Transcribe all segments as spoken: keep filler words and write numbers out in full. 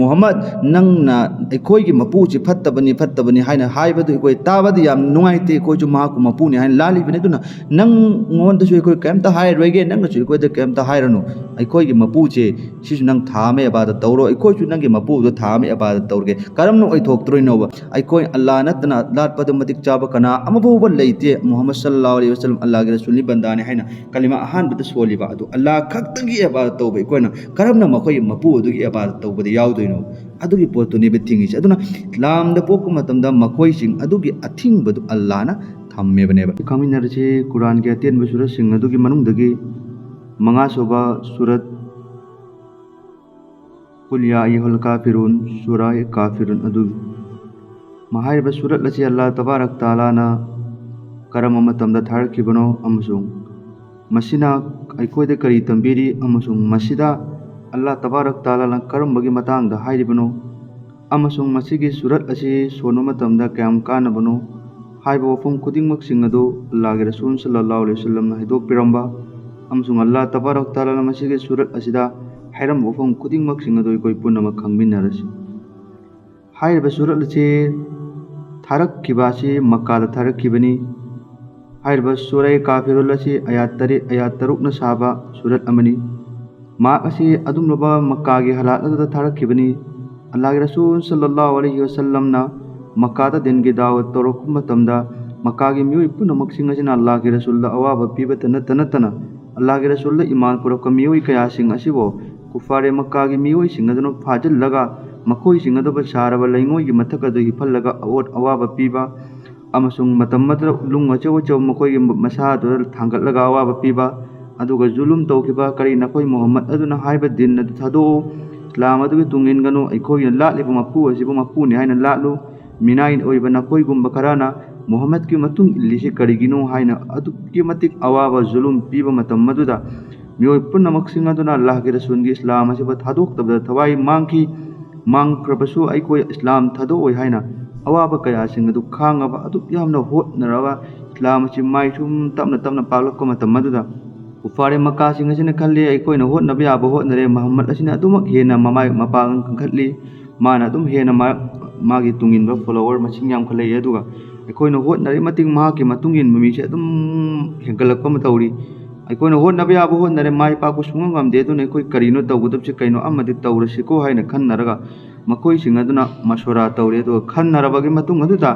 ꯃꯨꯍꯝꯃꯗ, ꯅꯪꯅ ꯑꯩꯈꯣꯏꯒꯤ ꯃꯄꯨꯁꯤ ꯐꯠꯇꯕꯅꯤ, ꯐꯠꯇꯕꯅꯤ ꯍꯥꯏꯅ ꯍꯥꯏꯕꯗꯨ ꯑꯩꯈꯣꯏ ꯇꯥꯕꯗꯤ ꯌꯥꯝ ꯅꯨꯡꯉꯥꯏꯇꯦ, ꯑꯩꯈꯣꯏꯁꯨ ꯃꯍꯥꯛꯄꯨ ꯃꯄꯨꯅꯤ ꯍꯥꯏꯅ ꯂꯥꯜꯂꯤꯕꯅꯤ꯫ ꯑꯗꯨꯅ ꯅꯪꯉꯣꯟꯗꯁꯨ ꯑꯩꯈꯣꯏ ꯀꯔꯤꯝꯇ ꯍꯥꯏꯔꯣꯏꯒꯦ, ꯅꯪꯅꯁꯨ ꯑꯩꯈꯣꯏꯗ ꯀꯔꯤꯝꯇ ꯍꯥꯏꯔꯅꯨ꯫ ꯑꯩꯈꯣꯏꯒꯤ ꯃꯄꯨꯁꯦ ꯁꯤꯁꯨ ꯅꯪ ꯊꯥ ꯑꯃ ꯏꯕꯥꯗꯠ ꯇꯧꯔꯣ, ꯑꯩꯈꯣꯏꯁꯨ ꯅꯪꯒꯤ ꯃꯄꯨꯗꯣ ꯊꯥ ꯑꯃ ꯏꯕꯥꯗꯠ ꯇꯧꯔꯒꯦ꯫ ꯀꯔꯝꯅ ꯑꯣꯏꯊꯣꯛꯇ꯭ꯔꯣꯏꯅꯣꯕ? ꯑꯩꯈꯣꯏ ꯑꯜꯂꯥ ꯅꯠꯇꯅ ꯂꯥꯠꯄꯗ ꯃꯇꯤꯛ ꯆꯥꯕ ꯀꯅꯥ ꯑꯃꯐꯥꯎꯕ ꯂꯩꯇꯦ꯫ ꯃꯨꯍꯝꯃꯗ ꯁꯜꯂꯜꯂꯥꯍꯨ ꯑꯂꯩꯍꯤ ꯋꯁꯜꯂꯝ ꯑꯜꯂꯥꯍꯒꯤ ꯔꯁꯨꯜꯅꯤ, ꯕꯟꯗꯥꯅꯤ ꯍꯥꯏꯅ ꯀꯂꯤꯃꯥ ꯑꯍꯥꯟꯕꯗ ꯁꯣꯜꯂꯤꯕ ꯑꯗꯨ ꯑꯜꯂꯥ ꯈꯛꯇꯪꯒꯤ ꯏꯕꯥꯗꯠ ꯇꯧꯕ ꯑꯩꯈꯣꯏꯅ ꯀꯔꯝꯅ ꯃꯈꯣꯏꯒꯤ ꯃꯄꯨ ꯑꯗꯨꯒꯤ ꯏꯕꯥꯗꯠ ꯇꯧꯕꯗ ꯌꯥꯎꯗꯣꯏꯅꯣ? ꯑꯗꯨꯒꯤ ꯄꯣꯠꯇꯨꯅꯦꯕ ꯊꯤꯡꯉꯤꯁꯦ꯫ ꯑꯗꯨꯅ ꯏꯁꯂꯥꯝꯗ ꯄꯣꯛꯄ ꯃꯇꯝꯗ ꯃꯈꯣꯏꯁꯤꯡ ꯑꯗꯨꯒꯤ ꯑꯊꯤꯡꯕꯗꯨ ꯑꯜꯂꯥꯅ ꯊꯝꯃꯦꯕꯅꯦꯕ꯫ ꯈꯪꯃꯤꯟꯅꯔꯁꯤ, ꯀꯨꯔꯥꯟꯒꯤ ꯑꯇꯦꯟꯕ ꯁꯨꯔꯠꯁꯤꯡ ꯑꯗꯨꯒꯤ ꯃꯅꯨꯡꯗꯒꯤ ꯃꯉꯥꯁꯨꯕ ꯁꯨꯔꯠ ꯀꯨꯜ ꯌꯥ ꯑꯌꯨꯍꯜ ꯀꯥꯐꯤꯔꯨꯟ, ꯁꯨꯔꯥ ꯀꯥꯐꯤꯔꯨꯟ ꯑꯗꯨ꯫ ꯍꯥꯏꯔꯤꯕ ꯁꯨꯔꯠ ꯑꯁꯤ ꯑꯜꯂꯥ ꯇꯕꯥꯔꯛ ꯇꯥꯂꯥꯅ ꯀꯔꯝꯕ ꯃꯇꯝꯗ ꯊꯥꯔꯛꯈꯤꯕꯅꯣ ꯑꯃꯁꯨꯡ ꯃꯁꯤꯅ ꯑꯩꯈꯣꯏꯗ ꯀꯔꯤ ꯇꯝꯕꯤꯔꯤ ꯑꯃꯁꯨꯡ ꯃꯁꯤꯗ ꯑꯜꯂꯥ ꯇꯕꯥꯔꯛ ꯇꯥꯂꯥꯅ ꯀꯔꯝꯕꯒꯤ ꯃꯇꯥꯡꯗ ꯍꯥꯏꯔꯤꯕꯅꯣ ꯑꯃꯁꯨꯡ ꯃꯁꯤꯒꯤ ꯁꯨꯔꯠ ꯑꯁꯤ ꯁꯣꯟꯕ ꯃꯇꯝꯗ ꯀꯌꯥꯝ ꯀꯥꯟꯅꯕꯅꯣ ꯍꯥꯏꯕ ꯋꯥꯐꯝ ꯈꯨꯗꯤꯡꯃꯛꯁꯤꯡ ꯑꯗꯨ ꯑꯜꯂꯥꯍꯒꯤ ꯔꯁꯨꯜ ꯁꯜꯂꯜꯂꯥꯍꯨ ꯑꯂꯩꯍꯤ ꯋꯁꯜꯂꯝꯅ ꯍꯥꯏꯗꯣꯛꯄꯤꯔꯝꯕ ꯑꯃꯁꯨꯡ ꯑꯜꯂꯥ ꯇꯕꯥꯔꯛ ꯇꯥꯂꯥꯅ ꯃꯁꯤꯒꯤ ꯁꯨꯔꯠ ꯑꯁꯤꯗ ꯍꯥꯏꯔꯝꯕ ꯋꯥꯐꯝ ꯈꯨꯗꯤꯡꯃꯛꯁꯤꯡ ꯑꯗꯨ ꯑꯩꯈꯣꯏ ꯄꯨꯝꯅꯃꯛ ꯈꯪꯃꯤꯟꯅꯔꯁꯤ꯫ ꯍꯥꯏꯔꯤꯕ ꯁꯨꯔꯠ ꯑꯁꯤ ꯊꯥꯔꯛꯈꯤꯕ ꯑꯁꯤ ꯃꯛꯀꯥꯗ ꯊꯥꯔꯛꯈꯤꯕꯅꯤ꯫ ꯍꯥꯏꯔꯤꯕ ꯁꯨꯔꯥ ꯀꯥꯐꯤꯔꯨꯟ ꯑꯁꯤ ꯑꯌꯥꯠ ꯇꯔꯦꯠ, ꯑꯌꯥꯠ ꯇꯔꯨꯛꯅ ꯁꯥꯕ ꯁꯨꯔꯠ ꯑꯃꯅꯤ꯫ ꯃꯍꯥꯛ ꯑꯁꯤ ꯑꯗꯨꯝꯂꯕ ꯃꯛꯀꯥꯒꯤ ꯍꯥꯂꯥꯠ ꯑꯗꯨꯗ ꯊꯥꯔꯛꯈꯤꯕꯅꯤ꯫ ꯑꯜꯂꯥꯍꯒꯤ ꯔꯁꯨꯜ ꯁꯜꯂꯜꯂꯥꯍꯨ ꯑꯂꯩꯍꯤ ꯋꯁꯜꯂꯝꯅ ꯃꯛꯀꯥꯗ ꯗꯤꯟꯒꯤ ꯗꯥꯋꯠ ꯇꯧꯔꯛꯄ ꯃꯇꯝꯗ ꯃꯛꯀꯥꯒꯤ ꯃꯤꯑꯣꯏ ꯄꯨꯝꯅꯃꯛꯁꯤꯡ ꯑꯁꯤꯅ ꯑꯜꯂꯥꯍꯒꯤ ꯔꯁꯨꯜꯗ ꯑꯋꯥꯕ ꯄꯤꯕꯇ ꯅꯠꯇ ꯅꯠꯇꯅ ꯑꯜꯂꯥꯍꯒꯤ ꯔꯁꯨꯜꯗ ꯏꯃꯥꯟ ꯄꯨꯔꯛꯄ ꯃꯤꯑꯣꯏ ꯀꯌꯥꯁꯤꯡ ꯑꯁꯤꯕꯨ ꯀꯨꯐꯥꯔꯦ ꯃꯛꯀꯥꯒꯤ ꯃꯤꯑꯣꯏꯁꯤꯡ ꯑꯗꯨꯅ ꯐꯥꯖꯤꯜꯂꯒ ꯃꯈꯣꯏꯁꯤꯡ ꯑꯗꯨꯕꯨ ꯁꯥꯔꯕ ꯂꯩꯉꯣꯏꯒꯤ ꯃꯊꯛ ꯑꯗꯨ ꯍꯤꯞꯍꯜꯂꯒ ꯑꯋꯣꯠ ꯑꯋꯥꯕ ꯄꯤꯕ ꯑꯃꯁꯨꯡ ꯃꯇꯝ ꯑꯗꯨꯗ ꯅꯨꯡ ꯑꯆꯧ ꯑꯆꯧꯕ ꯃꯈꯣꯏꯒꯤ ꯃꯁꯥꯗꯨꯗ ꯊꯥꯡꯒꯠꯂꯒ ꯑꯋꯥꯕ ꯄꯤꯕ, ꯑꯗꯨꯒ ꯖꯨꯂꯨꯝ ꯇꯧꯈꯤꯕ, ꯀꯔꯤ ꯅꯈꯣꯏ ꯃꯨꯍꯝꯃꯗ ꯑꯗꯨꯅ ꯍꯥꯏꯕ ꯗꯤꯟ ꯑꯗꯨ ꯊꯥꯗꯣꯛꯎ, ꯏꯁꯂꯥꯝ ꯑꯗꯨꯒꯤ ꯇꯨꯡ ꯏꯟꯒꯅꯨ, ꯑꯩꯈꯣꯏꯒꯤ ꯂꯥꯠꯂꯤꯕ ꯃꯄꯨ ꯑꯁꯤꯕꯨ ꯃꯄꯨꯅꯤ ꯍꯥꯏꯅ ꯂꯥꯠꯂꯨ, ꯃꯤꯅꯥꯏ ꯑꯣꯏꯕ ꯅꯈꯣꯏꯒꯨꯝꯕ ꯈꯔꯅ ꯃꯨꯍꯝꯃꯗꯀꯤ ꯃꯇꯨꯡ ꯏꯜꯂꯤꯁꯤ ꯀꯔꯤꯒꯤꯅꯣ ꯍꯥꯏꯅ ꯑꯗꯨꯛꯀꯤ ꯃꯇꯤꯛ ꯑꯋꯥꯕ ꯖꯨꯂꯨꯝ ꯄꯤꯕ ꯃꯇꯝ ꯑꯗꯨꯗ ꯃꯤꯑꯣꯏ ꯄꯨꯝꯅꯃꯛꯁꯤꯡ ꯑꯗꯨꯅ ꯑꯜꯂꯥꯍꯒꯤ ꯔꯁꯨꯜꯒꯤ ꯏꯁꯂꯥꯝ ꯑꯁꯤꯕꯨ ꯊꯥꯗꯣꯛꯇꯕꯗ ꯊꯋꯥꯏ ꯃꯥꯡꯈꯤ꯫ ꯃꯥꯡꯈ꯭ꯔꯕꯁꯨ ꯑꯩꯈꯣꯏ ꯏꯁꯂꯥꯝ ꯊꯥꯗꯣꯛꯑꯣꯏ ꯍꯥꯏꯅ ꯑꯋꯥꯕ ꯀꯌꯥꯁꯤꯡ ꯑꯗꯨ ꯈꯥꯡꯉꯕ ꯑꯗꯨꯛ ꯌꯥꯝꯅ ꯍꯣꯠꯅꯔꯒ ꯏꯁꯂꯥꯝ ꯑꯁꯤ ꯃꯥꯏ ꯁꯨꯝ ꯇꯞꯅ ꯇꯞꯅ ꯄꯥꯛꯂꯛꯄ ꯃꯇꯝ ꯑꯗꯨꯗ ꯀꯨꯐꯥꯔꯦ ꯃꯀꯥꯁꯤꯡ ꯑꯁꯤꯅ ꯈꯜꯂꯤ, ꯑꯩꯈꯣꯏꯅ ꯍꯣꯠꯅꯕ ꯌꯥꯕ ꯍꯣꯠꯅꯔꯦ, ꯃꯨꯍꯝꯃꯗ ꯑꯁꯤꯅ ꯑꯗꯨꯃꯛ ꯍꯦꯟꯅ ꯃꯃꯥꯏ ꯃꯄꯥꯡꯒꯜ ꯀꯟꯈꯠꯂꯤ, ꯃꯥꯅ ꯑꯗꯨꯝ ꯍꯦꯟꯅ ꯃꯥ-, ꯃꯥꯒꯤ ꯇꯨꯡꯏꯟꯕ follower ꯃꯁꯤꯡ ꯌꯥꯝꯈꯠꯂꯛꯏ, ꯑꯗꯨꯒ ꯑꯩꯈꯣꯏꯅ ꯍꯣꯠꯅꯔꯤ ꯃꯇꯤꯛ ꯃꯍꯥꯛꯀꯤ ꯃꯇꯨꯡ ꯏꯟꯕ ꯃꯤꯁꯦ ꯑꯗꯨꯝ ꯍꯦꯟꯒꯠꯂꯛꯄ ꯑꯃ ꯇꯧꯔꯤ꯫ ꯑꯩꯈꯣꯏꯅ ꯍꯣꯠꯅꯕ ꯌꯥꯕ ꯍꯣꯠꯅꯔꯦ, ꯃꯥꯏ ꯄꯥꯛꯄ ꯁꯨꯡꯉꯝ ꯉꯝꯗꯦ, ꯑꯗꯨꯅ ꯑꯩꯈꯣꯏ ꯀꯔꯤꯅꯣ ꯇꯧꯒꯗꯕꯁꯦ, ꯀꯩꯅꯣ ꯑꯃꯗꯤ ꯇꯧꯔꯁꯤꯀꯣ ꯍꯥꯏꯅ ꯈꯟꯅꯔꯒ ꯃꯈꯣꯏꯁꯤꯡ ꯑꯗꯨꯅ ꯃꯁꯣꯔꯥ ꯇꯧꯔꯦ꯫ ꯑꯗꯨꯒ ꯈꯟꯅꯔꯕꯒꯤ ꯃꯇꯨꯡ ꯑꯗꯨꯗ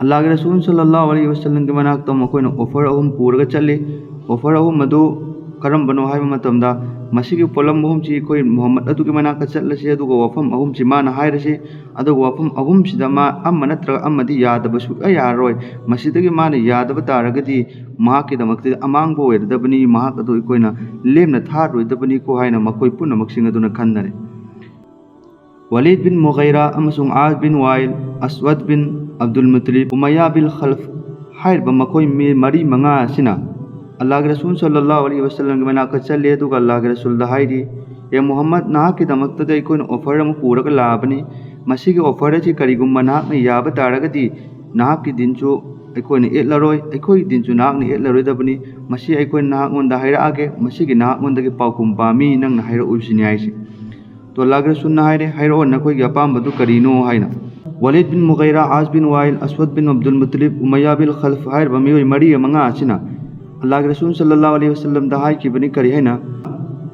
ꯑꯜꯂꯥꯍꯒꯤ ꯔꯁꯨꯜ ꯁꯜꯂꯜꯂꯥꯍꯨ ꯑꯂꯩꯍꯤ ꯋꯁꯜꯂꯝꯒꯤ ꯃꯅꯥꯛꯇ ꯃꯈꯣꯏꯅ offer ꯑꯍꯨꯝ ꯄꯨꯔꯒ ꯆꯠꯂꯤ꯫ Offer ꯑꯍꯨꯝ ꯑꯗꯨ ꯀꯔꯝꯕꯅꯣ ꯍꯥꯏꯕ ꯃꯇꯝꯗ, ꯃꯁꯤꯒꯤ ꯄꯣꯠꯂꯝ ꯑꯍꯨꯝꯁꯤ ꯑꯩꯈꯣꯏ ꯃꯨꯍꯝꯃꯗ ꯑꯗꯨꯒꯤ ꯃꯅꯥꯛꯇ ꯆꯠꯂꯁꯤ, ꯑꯗꯨꯒ ꯋꯥꯐꯝ ꯑꯍꯨꯝꯁꯤ ꯃꯥꯅ ꯍꯥꯏꯔꯁꯤ, ꯑꯗꯨꯒ ꯋꯥꯐꯝ ꯑꯍꯨꯝꯁꯤꯗ ꯃꯥ ꯑꯃ ꯅꯠꯇ꯭ꯔꯒ ꯑꯃꯗꯤ ꯌꯥꯗꯕ ꯁꯨꯛꯌꯥ ꯌꯥꯔꯔꯣꯏ, ꯃꯁꯤꯗꯒꯤ ꯃꯥꯅ ꯌꯥꯗꯕ ꯇꯥꯔꯒꯗꯤ ꯃꯍꯥꯛꯀꯤꯗꯃꯛꯇꯗꯤ ꯑꯃꯥꯡꯕ ꯑꯣꯏꯔꯗꯕꯅꯤ, ꯃꯍꯥꯛ ꯑꯗꯨ ꯑꯩꯈꯣꯏꯅ ꯂꯦꯝꯅ ꯊꯥꯔꯣꯏꯗꯕꯅꯤꯀꯣ ꯍꯥꯏꯅ ꯃꯈꯣꯏ ꯄꯨꯝꯅꯃꯛꯁꯤꯡ ꯑꯗꯨꯅ ꯈꯟꯅꯔꯦ꯫ ꯋꯥꯂꯤꯗ ꯕꯤꯟ ꯃꯨꯒꯩꯔꯥ ꯑꯃꯁꯨꯡ ꯑꯥꯁ ꯕꯤꯟ ꯋꯥꯏꯜ, ꯑꯁꯋꯗ ꯕꯤꯟ ꯑꯕꯗꯨꯜ ꯃꯨꯇꯂꯤꯕ, ꯎꯃꯩꯌꯥ ꯕꯤꯜ ꯈꯜꯐ ꯍꯥꯏꯔꯤꯕ ꯃꯈꯣꯏ ꯃꯤ ꯃꯔꯤ ꯃꯉꯥ ꯑꯁꯤꯅ ꯑꯜꯂꯥꯍꯒꯤ ꯔꯁꯨꯜ ꯁꯜꯂꯜꯂꯥꯍꯨ ꯑꯂꯩꯍꯤ ꯋꯁꯜꯂꯝꯒꯤ ꯃꯅꯥꯛꯇ ꯆꯠꯂꯦ, ꯑꯗꯨꯒ ꯑꯜꯂꯥꯍꯒꯤ ꯔꯁꯨꯜꯗ ꯍꯥꯏꯔꯤ, "ꯑꯦ ꯃꯨꯍꯝꯃꯗ, ꯅꯍꯥꯛꯀꯤꯗꯃꯛꯇꯗꯤ ꯑꯩꯈꯣꯏꯅ offer ꯑꯃ ꯄꯨꯔꯒ ꯂꯥꯛꯑꯕꯅꯤ꯫ ꯃꯁꯤꯒꯤ offer ꯑꯁꯤ ꯀꯔꯤꯒꯨꯝꯕ ꯅꯍꯥꯛꯅ ꯌꯥꯕ ꯇꯥꯔꯒꯗꯤ ꯅꯍꯥꯛꯀꯤ ꯗꯤꯟꯁꯨ ꯑꯩꯈꯣꯏꯅ ꯌꯦꯠꯂꯔꯣꯏ, ꯑꯩꯈꯣꯏꯒꯤ ꯗꯤꯟꯁꯨ ꯅꯍꯥꯛꯅ ꯌꯦꯠꯂꯔꯣꯏꯗꯕꯅꯤ꯫ ꯃꯁꯤ ꯑꯩꯈꯣꯏꯅ ꯅꯍꯥꯛꯉꯣꯟꯗ ꯍꯥꯏꯔꯛꯑꯒꯦ, ꯃꯁꯤꯒꯤ ꯅꯍꯥꯛꯉꯣꯟꯗꯒꯤ ꯄꯥꯎꯈꯨꯝ ꯄꯥꯝꯃꯤ ꯅꯪꯅ ꯍꯥꯏꯔꯛꯎꯁꯤꯅꯤ" ꯍꯥꯏꯁꯦ꯫ ꯇꯣ ꯑꯜꯂꯥꯍꯒꯤ ꯔꯁꯨꯜꯅ ꯍꯥꯏꯔꯦ, "ꯍꯥꯏꯔꯛꯑꯣ ꯅꯈꯣꯏꯒꯤ ꯑꯄꯥꯝꯕꯗꯨ ꯀꯔꯤꯅꯣ?" ꯍꯥꯏꯅ꯫ ꯋꯥꯂꯤꯗ ꯕꯤꯟ ꯃꯨꯒꯩꯔꯥ, ꯑꯥꯁ ꯕꯤꯟ ꯋꯥꯏꯜ, ꯑꯁꯋꯗ ꯕꯤꯟ ꯑꯕꯗꯨꯜ ꯃꯨꯇꯂꯤꯕ, ꯎꯃꯩꯌꯥ ꯕꯤꯜ ꯈꯜꯐ ꯍꯥꯏꯔꯤꯕ ꯃꯤꯑꯣꯏ ꯃꯔꯤ ꯃꯉꯥ ꯑꯁꯤꯅ ꯑꯜꯂꯥꯍꯒꯤ ꯔꯁꯨꯜ ꯁꯜꯂꯜꯂꯥꯍꯨ ꯑꯂꯩꯍꯤ ꯋꯁꯜꯂꯝꯗ ꯍꯥꯏꯈꯤꯕꯅꯤ꯫ ꯀꯔꯤ ꯍꯥꯏꯅ?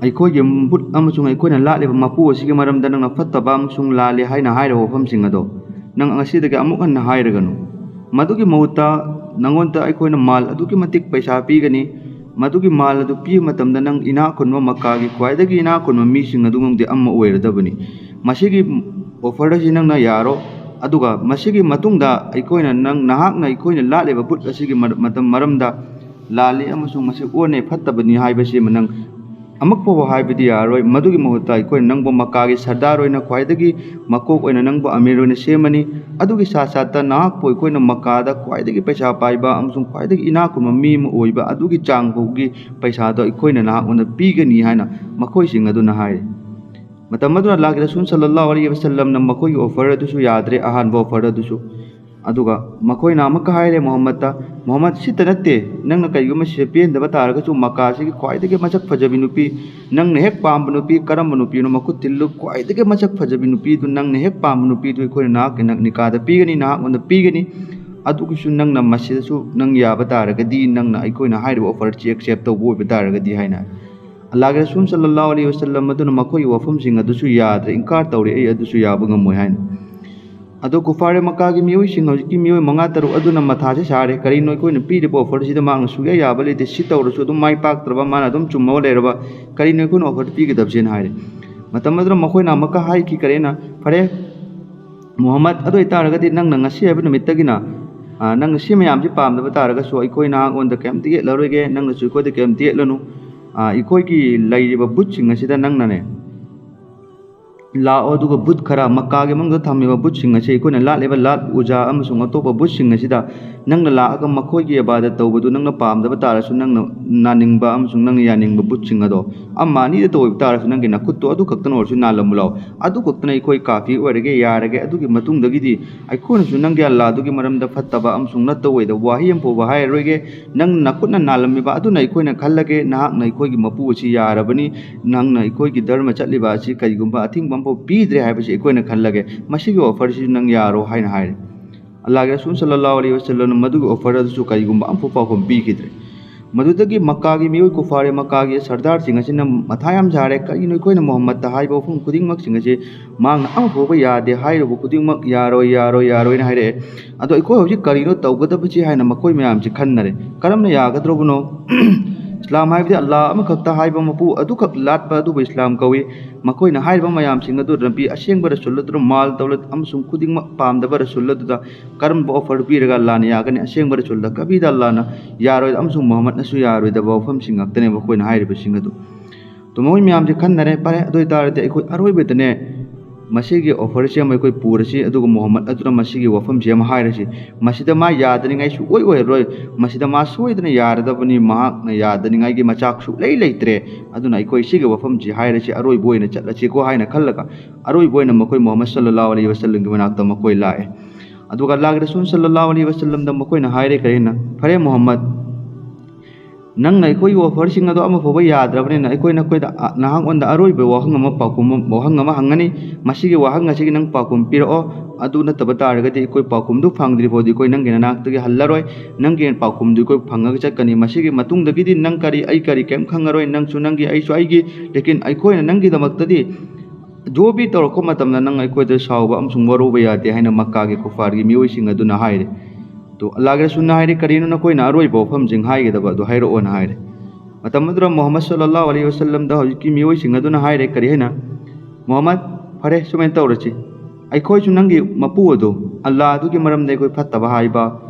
"ꯑꯩꯈꯣꯏꯒꯤ ꯕꯨꯠ ꯑꯃꯁꯨꯡ ꯑꯩꯈꯣꯏꯅ ꯂꯥꯠꯂꯤꯕ ꯃꯄꯨ ꯑꯁꯤꯒꯤ ꯃꯔꯝꯗ ꯅꯪꯅ ꯐꯠꯇꯕ ꯑꯃꯁꯨꯡ ꯂꯥꯜꯂꯦ ꯍꯥꯏꯅ ꯍꯥꯏꯔꯤꯕ ꯋꯥꯐꯝꯁꯤꯡ ꯑꯗꯣ ꯅꯪ ꯉꯁꯤꯗꯒꯤ ꯑꯃꯨꯛ ꯍꯟꯅ ꯍꯥꯏꯔꯒꯅꯨ꯫ ꯃꯗꯨꯒꯤ ꯃꯍꯨꯠꯇ ꯅꯪꯉꯣꯟꯗ ꯑꯩꯈꯣꯏꯅ ꯃꯥꯜ ꯑꯗꯨꯛꯀꯤ ꯃꯇꯤꯛ ꯄꯩꯁꯥ ꯄꯤꯒꯅꯤ꯫ ꯃꯗꯨꯒꯤ ꯃꯥꯜ ꯑꯗꯨ ꯄꯤꯕ ꯃꯇꯝꯗ ꯅꯪ ꯏꯅꯥꯛ ꯈꯨꯟꯕ, ꯃꯛꯀꯥꯒꯤ ꯈ꯭ꯋꯥꯏꯗꯒꯤ ꯏꯅꯥꯛ ꯈꯨꯟꯕ ꯃꯤꯁꯤꯡ ꯑꯗꯨꯒꯤ ꯑꯃ ꯑꯣꯏꯔꯗꯕꯅꯤ꯫ ꯃꯁꯤꯒꯤ offer ꯑꯁꯤ ꯅꯪꯅ ꯌꯥꯔꯣ, ꯑꯗꯨꯒ ꯃꯁꯤꯒꯤ ꯃꯇꯨꯡꯗ ꯑꯩꯈꯣꯏꯅ ꯅꯪ, ꯅꯍꯥꯛꯅ ꯑꯩꯈꯣꯏꯅ ꯂꯥꯠꯂꯤꯕ ꯕꯨꯠ ꯑꯁꯤꯒꯤ ꯃꯔ-, ꯃꯇꯝ ꯃꯔꯝꯗ ꯂꯥꯜꯂꯤ ꯑꯃꯁꯨꯡ ꯃꯁꯤ ꯑꯣꯟꯅꯩ, ꯐꯠꯇꯕꯅꯤ ꯍꯥꯏꯕꯁꯤ ꯑꯃ ꯅꯪ ꯑꯃꯨꯛ ꯐꯥꯎꯕ ꯍꯥꯏꯕꯗꯤ ꯌꯥꯔꯔꯣꯏ꯫ ꯃꯗꯨꯒꯤ ꯃꯍꯨꯠꯇ ꯑꯩꯈꯣꯏꯅ ꯅꯪꯕꯨ ꯃꯛꯀꯥꯒꯤ ꯁꯔꯗꯥꯔ ꯑꯣꯏꯅ, ꯈ꯭ꯋꯥꯏꯗꯒꯤ ꯃꯀꯣꯛ ꯑꯣꯏꯅ ꯅꯪꯕꯨ ꯑꯃꯤꯔ ꯑꯣꯏꯅ ꯁꯦꯝꯃꯅꯤ꯫ ꯑꯗꯨꯒꯤ ꯁꯥꯠ ꯁꯥꯠꯇ ꯅꯍꯥꯛꯄꯨ ꯑꯩꯈꯣꯏꯅ ꯃꯛꯀꯥꯗ ꯈ꯭ꯋꯥꯏꯗꯒꯤ ꯄꯩꯁꯥ ꯄꯥꯏꯕ ꯑꯃꯁꯨꯡ ꯈ꯭ꯋꯥꯏꯗꯒꯤ ꯏꯅꯥꯛ ꯈꯨꯟꯕ ꯃꯤ ꯑꯃ ꯑꯣꯏꯕ ꯑꯗꯨꯒꯤ ꯆꯥꯡ ꯐꯥꯎꯒꯤ ꯄꯩꯁꯥꯗꯣ ꯑꯩꯈꯣꯏꯅ ꯅꯍꯥꯛꯉꯣꯟꯗ ꯄꯤꯒꯅꯤ" ꯍꯥꯏꯅ ꯃꯈꯣꯏꯁꯤꯡ ꯑꯗꯨꯅ ꯍꯥꯏꯔꯤ꯫ ꯃꯇꯝ ꯑꯗꯨꯗ ꯑꯜꯂꯥꯍꯒꯤ ꯔꯁꯨꯜ ꯁꯜꯂꯜꯂꯥꯍꯨ ꯑꯂꯩꯍꯤ ꯋꯁꯜꯂꯝꯅ ꯃꯈꯣꯏꯒꯤ offer ꯑꯗꯨꯁꯨ ꯌꯥꯗ꯭ꯔꯦ, ꯑꯍꯥꯟꯕ offer ꯑꯗꯨꯁꯨ꯫ ꯑꯗꯨꯒ ꯃꯈꯣꯏꯅ ꯑꯃꯨꯛꯀ ꯍꯥꯏꯔꯦ ꯃꯨꯍꯝꯃꯗꯇ, "ꯃꯨꯍꯝꯃꯗ, ꯁꯤꯇ ꯅꯠꯇꯦ, ꯅꯪꯅ ꯀꯩꯒꯨꯝꯕ ꯁꯤꯗ ꯄꯦꯟꯗꯕ ꯇꯥꯔꯒꯁꯨ, ꯃꯀꯥꯁꯤꯒꯤ ꯈ꯭ꯋꯥꯏꯗꯒꯤ ꯃꯁꯛ ꯐꯖꯕꯤ ꯅꯨꯄꯤ, ꯅꯪꯅ ꯍꯦꯛ ꯄꯥꯝꯕ ꯅꯨꯄꯤ, ꯀꯔꯝꯕ ꯅꯨꯄꯤꯅꯣ ꯃꯈꯨꯠ ꯊꯤꯜꯂꯨ, ꯈ꯭ꯋꯥꯏꯗꯒꯤ ꯃꯁꯛ ꯐꯖꯕꯤ ꯅꯨꯄꯤꯗꯨ, ꯅꯪꯅ ꯍꯦꯛ ꯄꯥꯝꯕ ꯅꯨꯄꯤꯗꯨ ꯑꯩꯈꯣꯏꯅ ꯅꯍꯥꯛꯀꯤ ꯅ-, ꯅꯤꯀꯥꯗ ꯄꯤꯒꯅꯤ, ꯅꯍꯥꯛꯉꯣꯟꯗ ꯄꯤꯒꯅꯤ꯫ ꯑꯗꯨꯒꯤꯁꯨ ꯅꯪꯅ ꯃꯁꯤꯗꯁꯨ ꯅꯪ ꯌꯥꯕ ꯇꯥꯔꯒꯗꯤ, ꯅꯪꯅ ꯑꯩꯈꯣꯏꯅ ꯍꯥꯏꯔꯤꯕ offer ꯑꯁꯤ accept ꯇꯧꯕ ꯑꯣꯏꯕ ꯇꯥꯔꯒꯗꯤ" ꯍꯥꯏꯅ꯫ ꯑꯜꯂꯥꯍꯒꯤ ꯔꯁꯨꯜ ꯁꯜꯂꯜꯂꯥꯍꯨ ꯑꯂꯩꯍꯤ ꯋꯁꯜꯂꯝ ꯑꯗꯨꯅ ꯃꯈꯣꯏꯒꯤ ꯋꯥꯐꯝꯁꯤꯡ ꯑꯗꯨꯁꯨ ꯌꯥꯗ꯭ꯔꯦ, ꯏꯟꯀꯥꯔ ꯇꯧꯔꯦ, "ꯑꯩ ꯑꯗꯨꯁꯨ ꯌꯥꯕ ꯉꯝꯃꯣꯏ" ꯍꯥꯏꯅ꯫ ꯑꯗꯣ ꯀꯨꯐꯥꯔꯦ ꯃꯀꯥꯒꯤ ꯃꯤꯑꯣꯏꯁꯤꯡ, ꯍꯧꯖꯤꯛꯀꯤ ꯃꯤꯑꯣꯏ ꯃꯉꯥ ꯇꯔꯨꯛ ꯑꯗꯨꯅ ꯃꯊꯥꯁꯦ ꯁꯥꯔꯦ, "ꯀꯔꯤꯅꯣ ꯑꯩꯈꯣꯏꯅ ꯄꯤꯔꯤꯕ offer ꯁꯤꯗ ꯃꯍꯥꯛꯅ ꯁꯨꯛꯌꯥ ꯌꯥꯕ ꯂꯩꯇꯦ, ꯁꯤ ꯇꯧꯔꯁꯨ ꯑꯗꯨꯝ ꯃꯥꯏ ꯄꯥꯛꯇ꯭ꯔꯕ, ꯃꯥꯅ ꯑꯗꯨꯝ ꯆꯨꯝꯃꯒ ꯂꯩꯔꯕ, ꯀꯔꯤꯅꯣ ꯑꯩꯈꯣꯏꯅ offer ꯄꯤꯒꯗꯕꯁꯦꯅ?" ꯍꯥꯏꯔꯦ꯫ ꯃꯇꯝ ꯑꯗꯨꯗ ꯃꯈꯣꯏꯅ ꯑꯃꯨꯛꯀ ꯍꯥꯏꯈꯤ, ꯀꯔꯦꯅ, "ꯐꯔꯦ, ꯃꯨꯍꯝꯃꯗ, ꯑꯗꯨ ꯑꯣꯏꯇꯥꯔꯒꯗꯤ ꯅꯪꯅ ꯉꯁꯤ ꯍꯥꯏꯕ ꯅꯨꯃꯤꯠꯇꯒꯤꯅ, ꯑ, ꯅꯪꯅ ꯁꯤ ꯃꯌꯥꯝꯁꯤ ꯄꯥꯝꯗꯕ ꯇꯥꯔꯒꯁꯨ ꯑꯩꯈꯣꯏ ꯅꯍꯥꯛꯉꯣꯟꯗ ꯀꯩꯝꯇ ꯌꯦꯠꯂꯔꯣꯏꯒꯦ, ꯅꯪꯅꯁꯨ ꯑꯩꯈꯣꯏꯗ ꯀꯩꯝꯇ ꯌꯦꯠꯂꯅꯨ꯫ ꯑ, ꯑꯩꯈꯣꯏꯒꯤ ꯂꯩꯔꯤꯕ ꯕꯨꯠꯁꯤꯡ ꯑꯁꯤꯗ ꯅꯪꯅꯅꯦ, ꯂꯥꯛꯑꯣ, ꯑꯗꯨꯒ ꯕꯨꯠ ꯈꯔ, ꯃꯛꯀꯥꯒꯤ ꯃꯅꯨꯡꯗ ꯊꯝꯃꯤꯕ ꯕꯨꯠꯁꯤꯡ ꯑꯁꯤ ꯑꯩꯈꯣꯏꯅ ꯂꯥꯠꯂꯤꯕ ꯂꯥꯠ, ꯎꯖꯥ ꯑꯃꯁꯨꯡ ꯑꯇꯣꯞꯄ ꯕꯨꯠꯁꯤꯡ ꯑꯁꯤꯗ ꯅꯪꯅ ꯂꯥꯛꯑꯒ ꯃꯈꯣꯏꯒꯤ ꯏꯕꯥꯗꯠ ꯇꯧꯕꯗꯨ ꯅꯪꯅ ꯄꯥꯝꯗꯕ ꯇꯥꯔꯁꯨ, ꯅꯪꯅ ꯅꯥꯅꯤꯡꯕ ꯑꯃꯁꯨꯡ ꯅꯪꯅ ꯌꯥꯅꯤꯡꯕ ꯕꯨꯠꯁꯤꯡ ꯑꯗꯣ ꯑꯃ ꯑꯅꯤꯗ ꯇꯧꯕ ꯇꯥꯔꯁꯨ, ꯅꯪꯒꯤ ꯅꯈꯨꯠꯇꯣ ꯑꯗꯨ ꯈꯛꯇꯅ ꯑꯣꯏꯔꯁꯨ ꯅꯥꯜꯂꯝꯃꯨ ꯂꯥꯎ꯫ ꯑꯗꯨ ꯈꯛꯇꯅ ꯑꯩꯈꯣꯏ ꯀꯥꯐꯤ ꯑꯣꯏꯔꯒꯦ, ꯌꯥꯔꯒꯦ꯫ ꯑꯗꯨꯒꯤ ꯃꯇꯨꯡꯗꯒꯤꯗꯤ ꯑꯩꯈꯣꯏꯅꯁꯨ ꯅꯪꯒꯤ ꯑꯜꯂꯥꯗꯨꯒꯤ ꯃꯔꯝꯗ ꯐꯠꯇꯕ ꯑꯃꯁꯨꯡ ꯅꯠꯇꯕ ꯑꯣꯏꯗꯕ ꯋꯥꯍꯩ ꯑꯃ ꯐꯥꯎꯕ ꯍꯥꯏꯔꯔꯣꯏꯒꯦ꯫ ꯅꯪꯅ ꯅꯈꯨꯠꯅ ꯅꯥꯜꯂꯝꯃꯤꯕ ꯑꯗꯨꯅ ꯑꯩꯈꯣꯏꯅ ꯈꯜꯂꯒꯦ, ꯅꯍꯥꯛꯅ ꯑꯩꯈꯣꯏꯒꯤ ꯃꯄꯨ ꯑꯁꯤ ꯌꯥꯔꯕꯅꯤ, ꯅꯪꯅ ꯑꯩꯈꯣꯏꯒꯤ ꯙꯔꯃ ꯆꯠꯂꯤꯕ ꯑꯁꯤ ꯀꯔꯤꯒꯨꯝꯕ ꯑꯊꯤꯡꯕ ꯑꯃꯐꯥꯎ ꯄꯤꯗ꯭ꯔꯦ ꯍꯥꯏꯕꯁꯤ ꯑꯩꯈꯣꯏꯅ ꯈꯜꯂꯒꯦ, ꯃꯁꯤꯒꯤ offer ꯁꯤ ꯅꯪ ꯌꯥꯔꯣ" ꯍꯥꯏꯅ ꯍꯥꯏꯔꯦ꯫ ꯑꯜꯂꯥꯍꯒꯤ ꯔꯁꯨꯜ ꯁꯜꯂꯜꯂꯥꯍꯨ ꯑꯂꯩꯍꯤ ꯋꯁꯜꯂꯝꯅ ꯃꯗꯨꯒꯤ offer ꯑꯗꯨꯁꯨ ꯀꯔꯤꯒꯨꯝꯕ ꯑꯃꯐꯥꯎ ꯄꯥꯎꯈꯨꯝ ꯄꯤꯈꯤꯗ꯭ꯔꯦ꯫ ꯃꯗꯨꯗꯒꯤ ꯃꯛꯀꯥꯒꯤ ꯃꯤꯑꯣꯏ ꯀꯨꯐꯥꯔꯦ ꯃꯛꯀꯥꯒꯤ ꯁꯔꯗꯥꯔꯁꯤꯡ ꯑꯁꯤꯅ ꯃꯊꯥ ꯌꯥꯝ ꯁꯥꯔꯦ, "ꯀꯔꯤꯅꯣ ꯑꯩꯈꯣꯏꯅ ꯃꯨꯍꯝꯃꯗꯇ ꯍꯥꯏꯕ ꯋꯥꯐꯝ ꯈꯨꯗꯤꯡꯃꯛꯁꯤꯡ ꯑꯁꯤ ꯃꯍꯥꯛꯅ ꯑꯃꯐꯥꯎꯕ ꯌꯥꯗꯦ, ꯍꯥꯏꯔꯨꯕ ꯈꯨꯗꯤꯡꯃꯛ ꯌꯥꯔꯣꯏ, ꯌꯥꯔꯣꯏ, ꯌꯥꯔꯣꯏꯅ ꯍꯥꯏꯔꯛꯑꯦ꯫ ꯑꯗꯣ ꯑꯩꯈꯣꯏ ꯍꯧꯖꯤꯛ ꯀꯔꯤꯅꯣ ꯇꯧꯒꯗꯕꯁꯤ?" ꯍꯥꯏꯅ ꯃꯈꯣꯏ ꯃꯌꯥꯝꯁꯤ ꯈꯟꯅꯔꯦ꯫ ꯀꯔꯝꯅ ꯌꯥꯒꯗ꯭ꯔꯕꯅꯣ? ꯏꯁꯂꯥꯝ ꯍꯥꯏꯕꯗꯤ ꯑꯜꯂꯥꯍ ꯑꯃꯈꯛꯇ ꯍꯥꯏꯕ ꯃꯄꯨ ꯑꯗꯨꯈꯛ ꯂꯥꯠꯄ ꯑꯗꯨꯕꯨ ꯏꯁꯂꯥꯝ ꯀꯧꯏ꯫ ꯃꯈꯣꯏꯅ ꯍꯥꯏꯔꯤꯕ ꯃꯌꯥꯝꯁꯤꯡ ꯑꯗꯨ ꯂꯝꯕꯤ ꯑꯁꯦꯡꯕ ꯔꯁꯨꯜ ꯑꯗꯨꯗ, ꯃꯥꯜ ꯗꯧꯂꯠ ꯑꯃꯁꯨꯡ ꯈꯨꯗꯤꯡꯃꯛ ꯄꯥꯝꯗꯕ ꯔꯁꯨꯜ ꯑꯗꯨꯗ ꯀꯔꯝꯕ offer ꯄꯤꯔꯒ ꯑꯜꯂꯥꯍꯅ ꯌꯥꯒꯅꯤ? ꯑꯁꯦꯡꯕ ꯔꯁꯨꯜꯗ ꯀꯕꯤꯗ ꯑꯜꯂꯥꯍꯅ ꯌꯥꯔꯣꯏ ꯑꯃꯁꯨꯡ ꯃꯨꯍꯝꯃꯗꯅꯁꯨ ꯌꯥꯔꯣꯏꯗꯕ ꯋꯥꯐꯝꯁꯤꯡ ꯉꯥꯛꯇꯅꯦ ꯃꯈꯣꯏꯅ ꯍꯥꯏꯔꯤꯕꯁꯤꯡ ꯑꯗꯨ꯫ ꯑꯗꯨ ꯃꯈꯣꯏ ꯃꯌꯥꯝꯁꯦ ꯈꯟꯅꯔꯦ, ꯐꯔꯦ, ꯑꯗꯨ ꯑꯣꯏꯇꯥꯔꯗꯤ ꯑꯩꯈꯣꯏ ꯑꯔꯣꯏꯕꯗꯅꯦ ꯃꯁꯤꯒꯤ offer ꯁꯦ ꯑꯃ ꯑꯩꯈꯣꯏ ꯄꯨꯔꯁꯤ, ꯑꯗꯨꯒ ꯃꯨꯍꯝꯃꯗ ꯑꯗꯨꯅ ꯃꯁꯤꯒꯤ ꯋꯥꯐꯝꯁꯦ ꯑꯃ ꯍꯥꯏꯔꯁꯤ꯫ ꯃꯁꯤꯗ ꯃꯥ ꯌꯥꯗꯅꯤꯡꯉꯥꯏ ꯁꯨꯡꯑꯣꯏ ꯑꯣꯏꯔꯔꯣꯏ, ꯃꯁꯤꯗ ꯃꯥ ꯁꯣꯏꯗꯅ ꯌꯥꯔꯗꯕꯅꯤ, ꯃꯍꯥꯛꯅ ꯌꯥꯗꯅꯤꯡꯉꯥꯏꯒꯤ ꯃꯆꯥꯛ ꯁꯨꯡꯂꯩ ꯂꯩꯇ꯭ꯔꯦ꯫ ꯑꯗꯨꯅ ꯑꯩꯈꯣꯏ ꯁꯤꯒꯤ ꯋꯥꯐꯝꯁꯤ ꯍꯥꯏꯔꯁꯤ, ꯑꯔꯣꯏꯕ ꯑꯣꯏꯅ ꯆꯠꯂꯁꯤꯀꯣ ꯍꯥꯏꯅ ꯈꯜꯂꯒ ꯑꯔꯣꯏꯕ ꯑꯣꯏꯅ ꯃꯈꯣꯏ ꯃꯨꯍꯝꯃꯗ ꯁꯜꯂꯜꯂꯥꯍꯨ ꯑꯂꯩꯍꯤ ꯋꯁꯜꯂꯝꯒꯤ ꯃꯅꯥꯛꯇ ꯃꯈꯣꯏ ꯂꯥꯛꯑꯦ꯫ ꯑꯗꯨꯒ ꯑꯜꯂꯥꯍꯒꯤ ꯔꯁꯨꯜ ꯁꯜꯂꯜꯂꯥꯍꯨ ꯑꯂꯩꯍꯤ ꯋꯁꯜꯂꯝꯗ ꯃꯈꯣꯏꯅ ꯍꯥꯏꯔꯦ, ꯀꯔꯤꯅ, "ꯐꯔꯦ ꯃꯨꯍꯝꯃꯗ, ꯅꯪꯅ ꯑꯩꯈꯣꯏꯒꯤ offerꯁꯤꯡ ꯑꯗꯣ ꯑꯃ ꯐꯥꯎꯕ ꯌꯥꯗ꯭ꯔꯕꯅꯤꯅ ꯑꯩꯈꯣꯏ ꯅꯈꯣꯏꯗ, ꯑ, ꯅꯍꯥꯛꯉꯣꯟꯗ ꯑꯔꯣꯏꯕ ꯋꯥꯍꯪ ꯑꯃ, ꯄꯥꯎꯈꯨꯝ ꯑꯃ, ꯋꯥꯍꯪ ꯑꯃ ꯍꯪꯒꯅꯤ꯫ ꯃꯁꯤꯒꯤ ꯋꯥꯍꯪ ꯑꯁꯤꯒꯤ ꯅꯪ ꯄꯥꯎꯈꯨꯝ ꯄꯤꯔꯛꯑꯣ꯫ ꯑꯗꯨ ꯅꯠꯇꯕ ꯇꯥꯔꯒꯗꯤ ꯑꯩꯈꯣꯏ ꯄꯥꯎꯈꯨꯝꯗꯨ ꯐꯪꯗ꯭ꯔꯤ ꯐꯥꯎꯗꯤ ꯑꯩꯈꯣꯏ ꯅꯪꯒꯤ ꯅꯅꯥꯛꯇꯒꯤ ꯍꯜꯂꯔꯣꯏ꯫ ꯅꯪꯒꯤ ꯄꯥꯎꯈꯨꯝꯗꯨ ꯑꯩꯈꯣꯏ ꯐꯪꯉꯒ ꯆꯠꯀꯅꯤ꯫ ꯃꯁꯤꯒꯤ ꯃꯇꯨꯡꯗꯒꯤꯗꯤ ꯅꯪ ꯀꯔꯤ, ꯑꯩ ꯀꯔꯤ, ꯀꯩꯝ ꯈꯪꯉꯔꯣꯏ꯫ ꯅꯪꯁꯨ ꯅꯪꯒꯤ, ꯑꯩꯁꯨ ꯑꯩꯒꯤ꯫ ꯂꯦꯀꯤꯟ ꯑꯩꯈꯣꯏꯅ ꯅꯪꯒꯤꯗꯃꯛꯇꯗꯤ ꯖꯣ ꯕꯤ ꯇꯧꯔꯛꯄ ꯃꯇꯝꯗ ꯅꯪ ꯑꯩꯈꯣꯏꯗ ꯁꯥꯎꯕ ꯑꯃꯁꯨꯡ ꯋꯥꯔꯧꯕ ꯌꯥꯗꯦ" ꯍꯥꯏꯅ ꯃꯛꯀꯥꯒꯤ ꯀꯨꯐꯥꯔꯒꯤ ꯃꯤꯑꯣꯏꯁꯤꯡ ꯑꯗꯨꯅ ꯍꯥꯏꯔꯦ꯫ ꯑꯗꯨ ꯑꯜꯂꯥꯍꯒꯤ ꯔꯁꯨꯜꯅ ꯍꯥꯏꯔꯦ, "ꯀꯔꯤꯅꯣ ꯅꯈꯣꯏꯅ ꯑꯔꯣꯏꯕ ꯋꯥꯐꯝꯁꯤꯡ ꯍꯥꯏꯒꯗꯕ ꯑꯗꯨ ꯍꯥꯏꯔꯛꯑꯣꯅ" ꯍꯥꯏꯔꯦ꯫ ꯃꯇꯝ ꯑꯗꯨꯗ ꯃꯨꯍꯝꯃꯗ ꯁꯜꯂꯜꯂꯥꯍꯨ ꯑꯂꯩꯍꯤ ꯋꯁꯜꯂꯝꯗ ꯍꯧꯖꯤꯛꯀꯤ ꯃꯤꯑꯣꯏꯁꯤꯡ ꯑꯗꯨꯅ ꯍꯥꯏꯔꯦ, ꯀꯔꯤ ꯍꯥꯏꯅ? "ꯃꯨꯍꯝꯃꯗ, ꯐꯔꯦ, ꯁꯨꯃꯥꯏꯅ ꯇꯧꯔꯁꯤ, ꯑꯩꯈꯣꯏꯁꯨ ꯅꯪꯒꯤ ꯃꯄꯨ ꯑꯗꯨ, ꯑꯜꯂꯥꯍ ꯑꯗꯨꯒꯤ ꯃꯔꯝꯗ ꯑꯩꯈꯣꯏ ꯐꯠꯇꯕ ꯍꯥꯏꯕ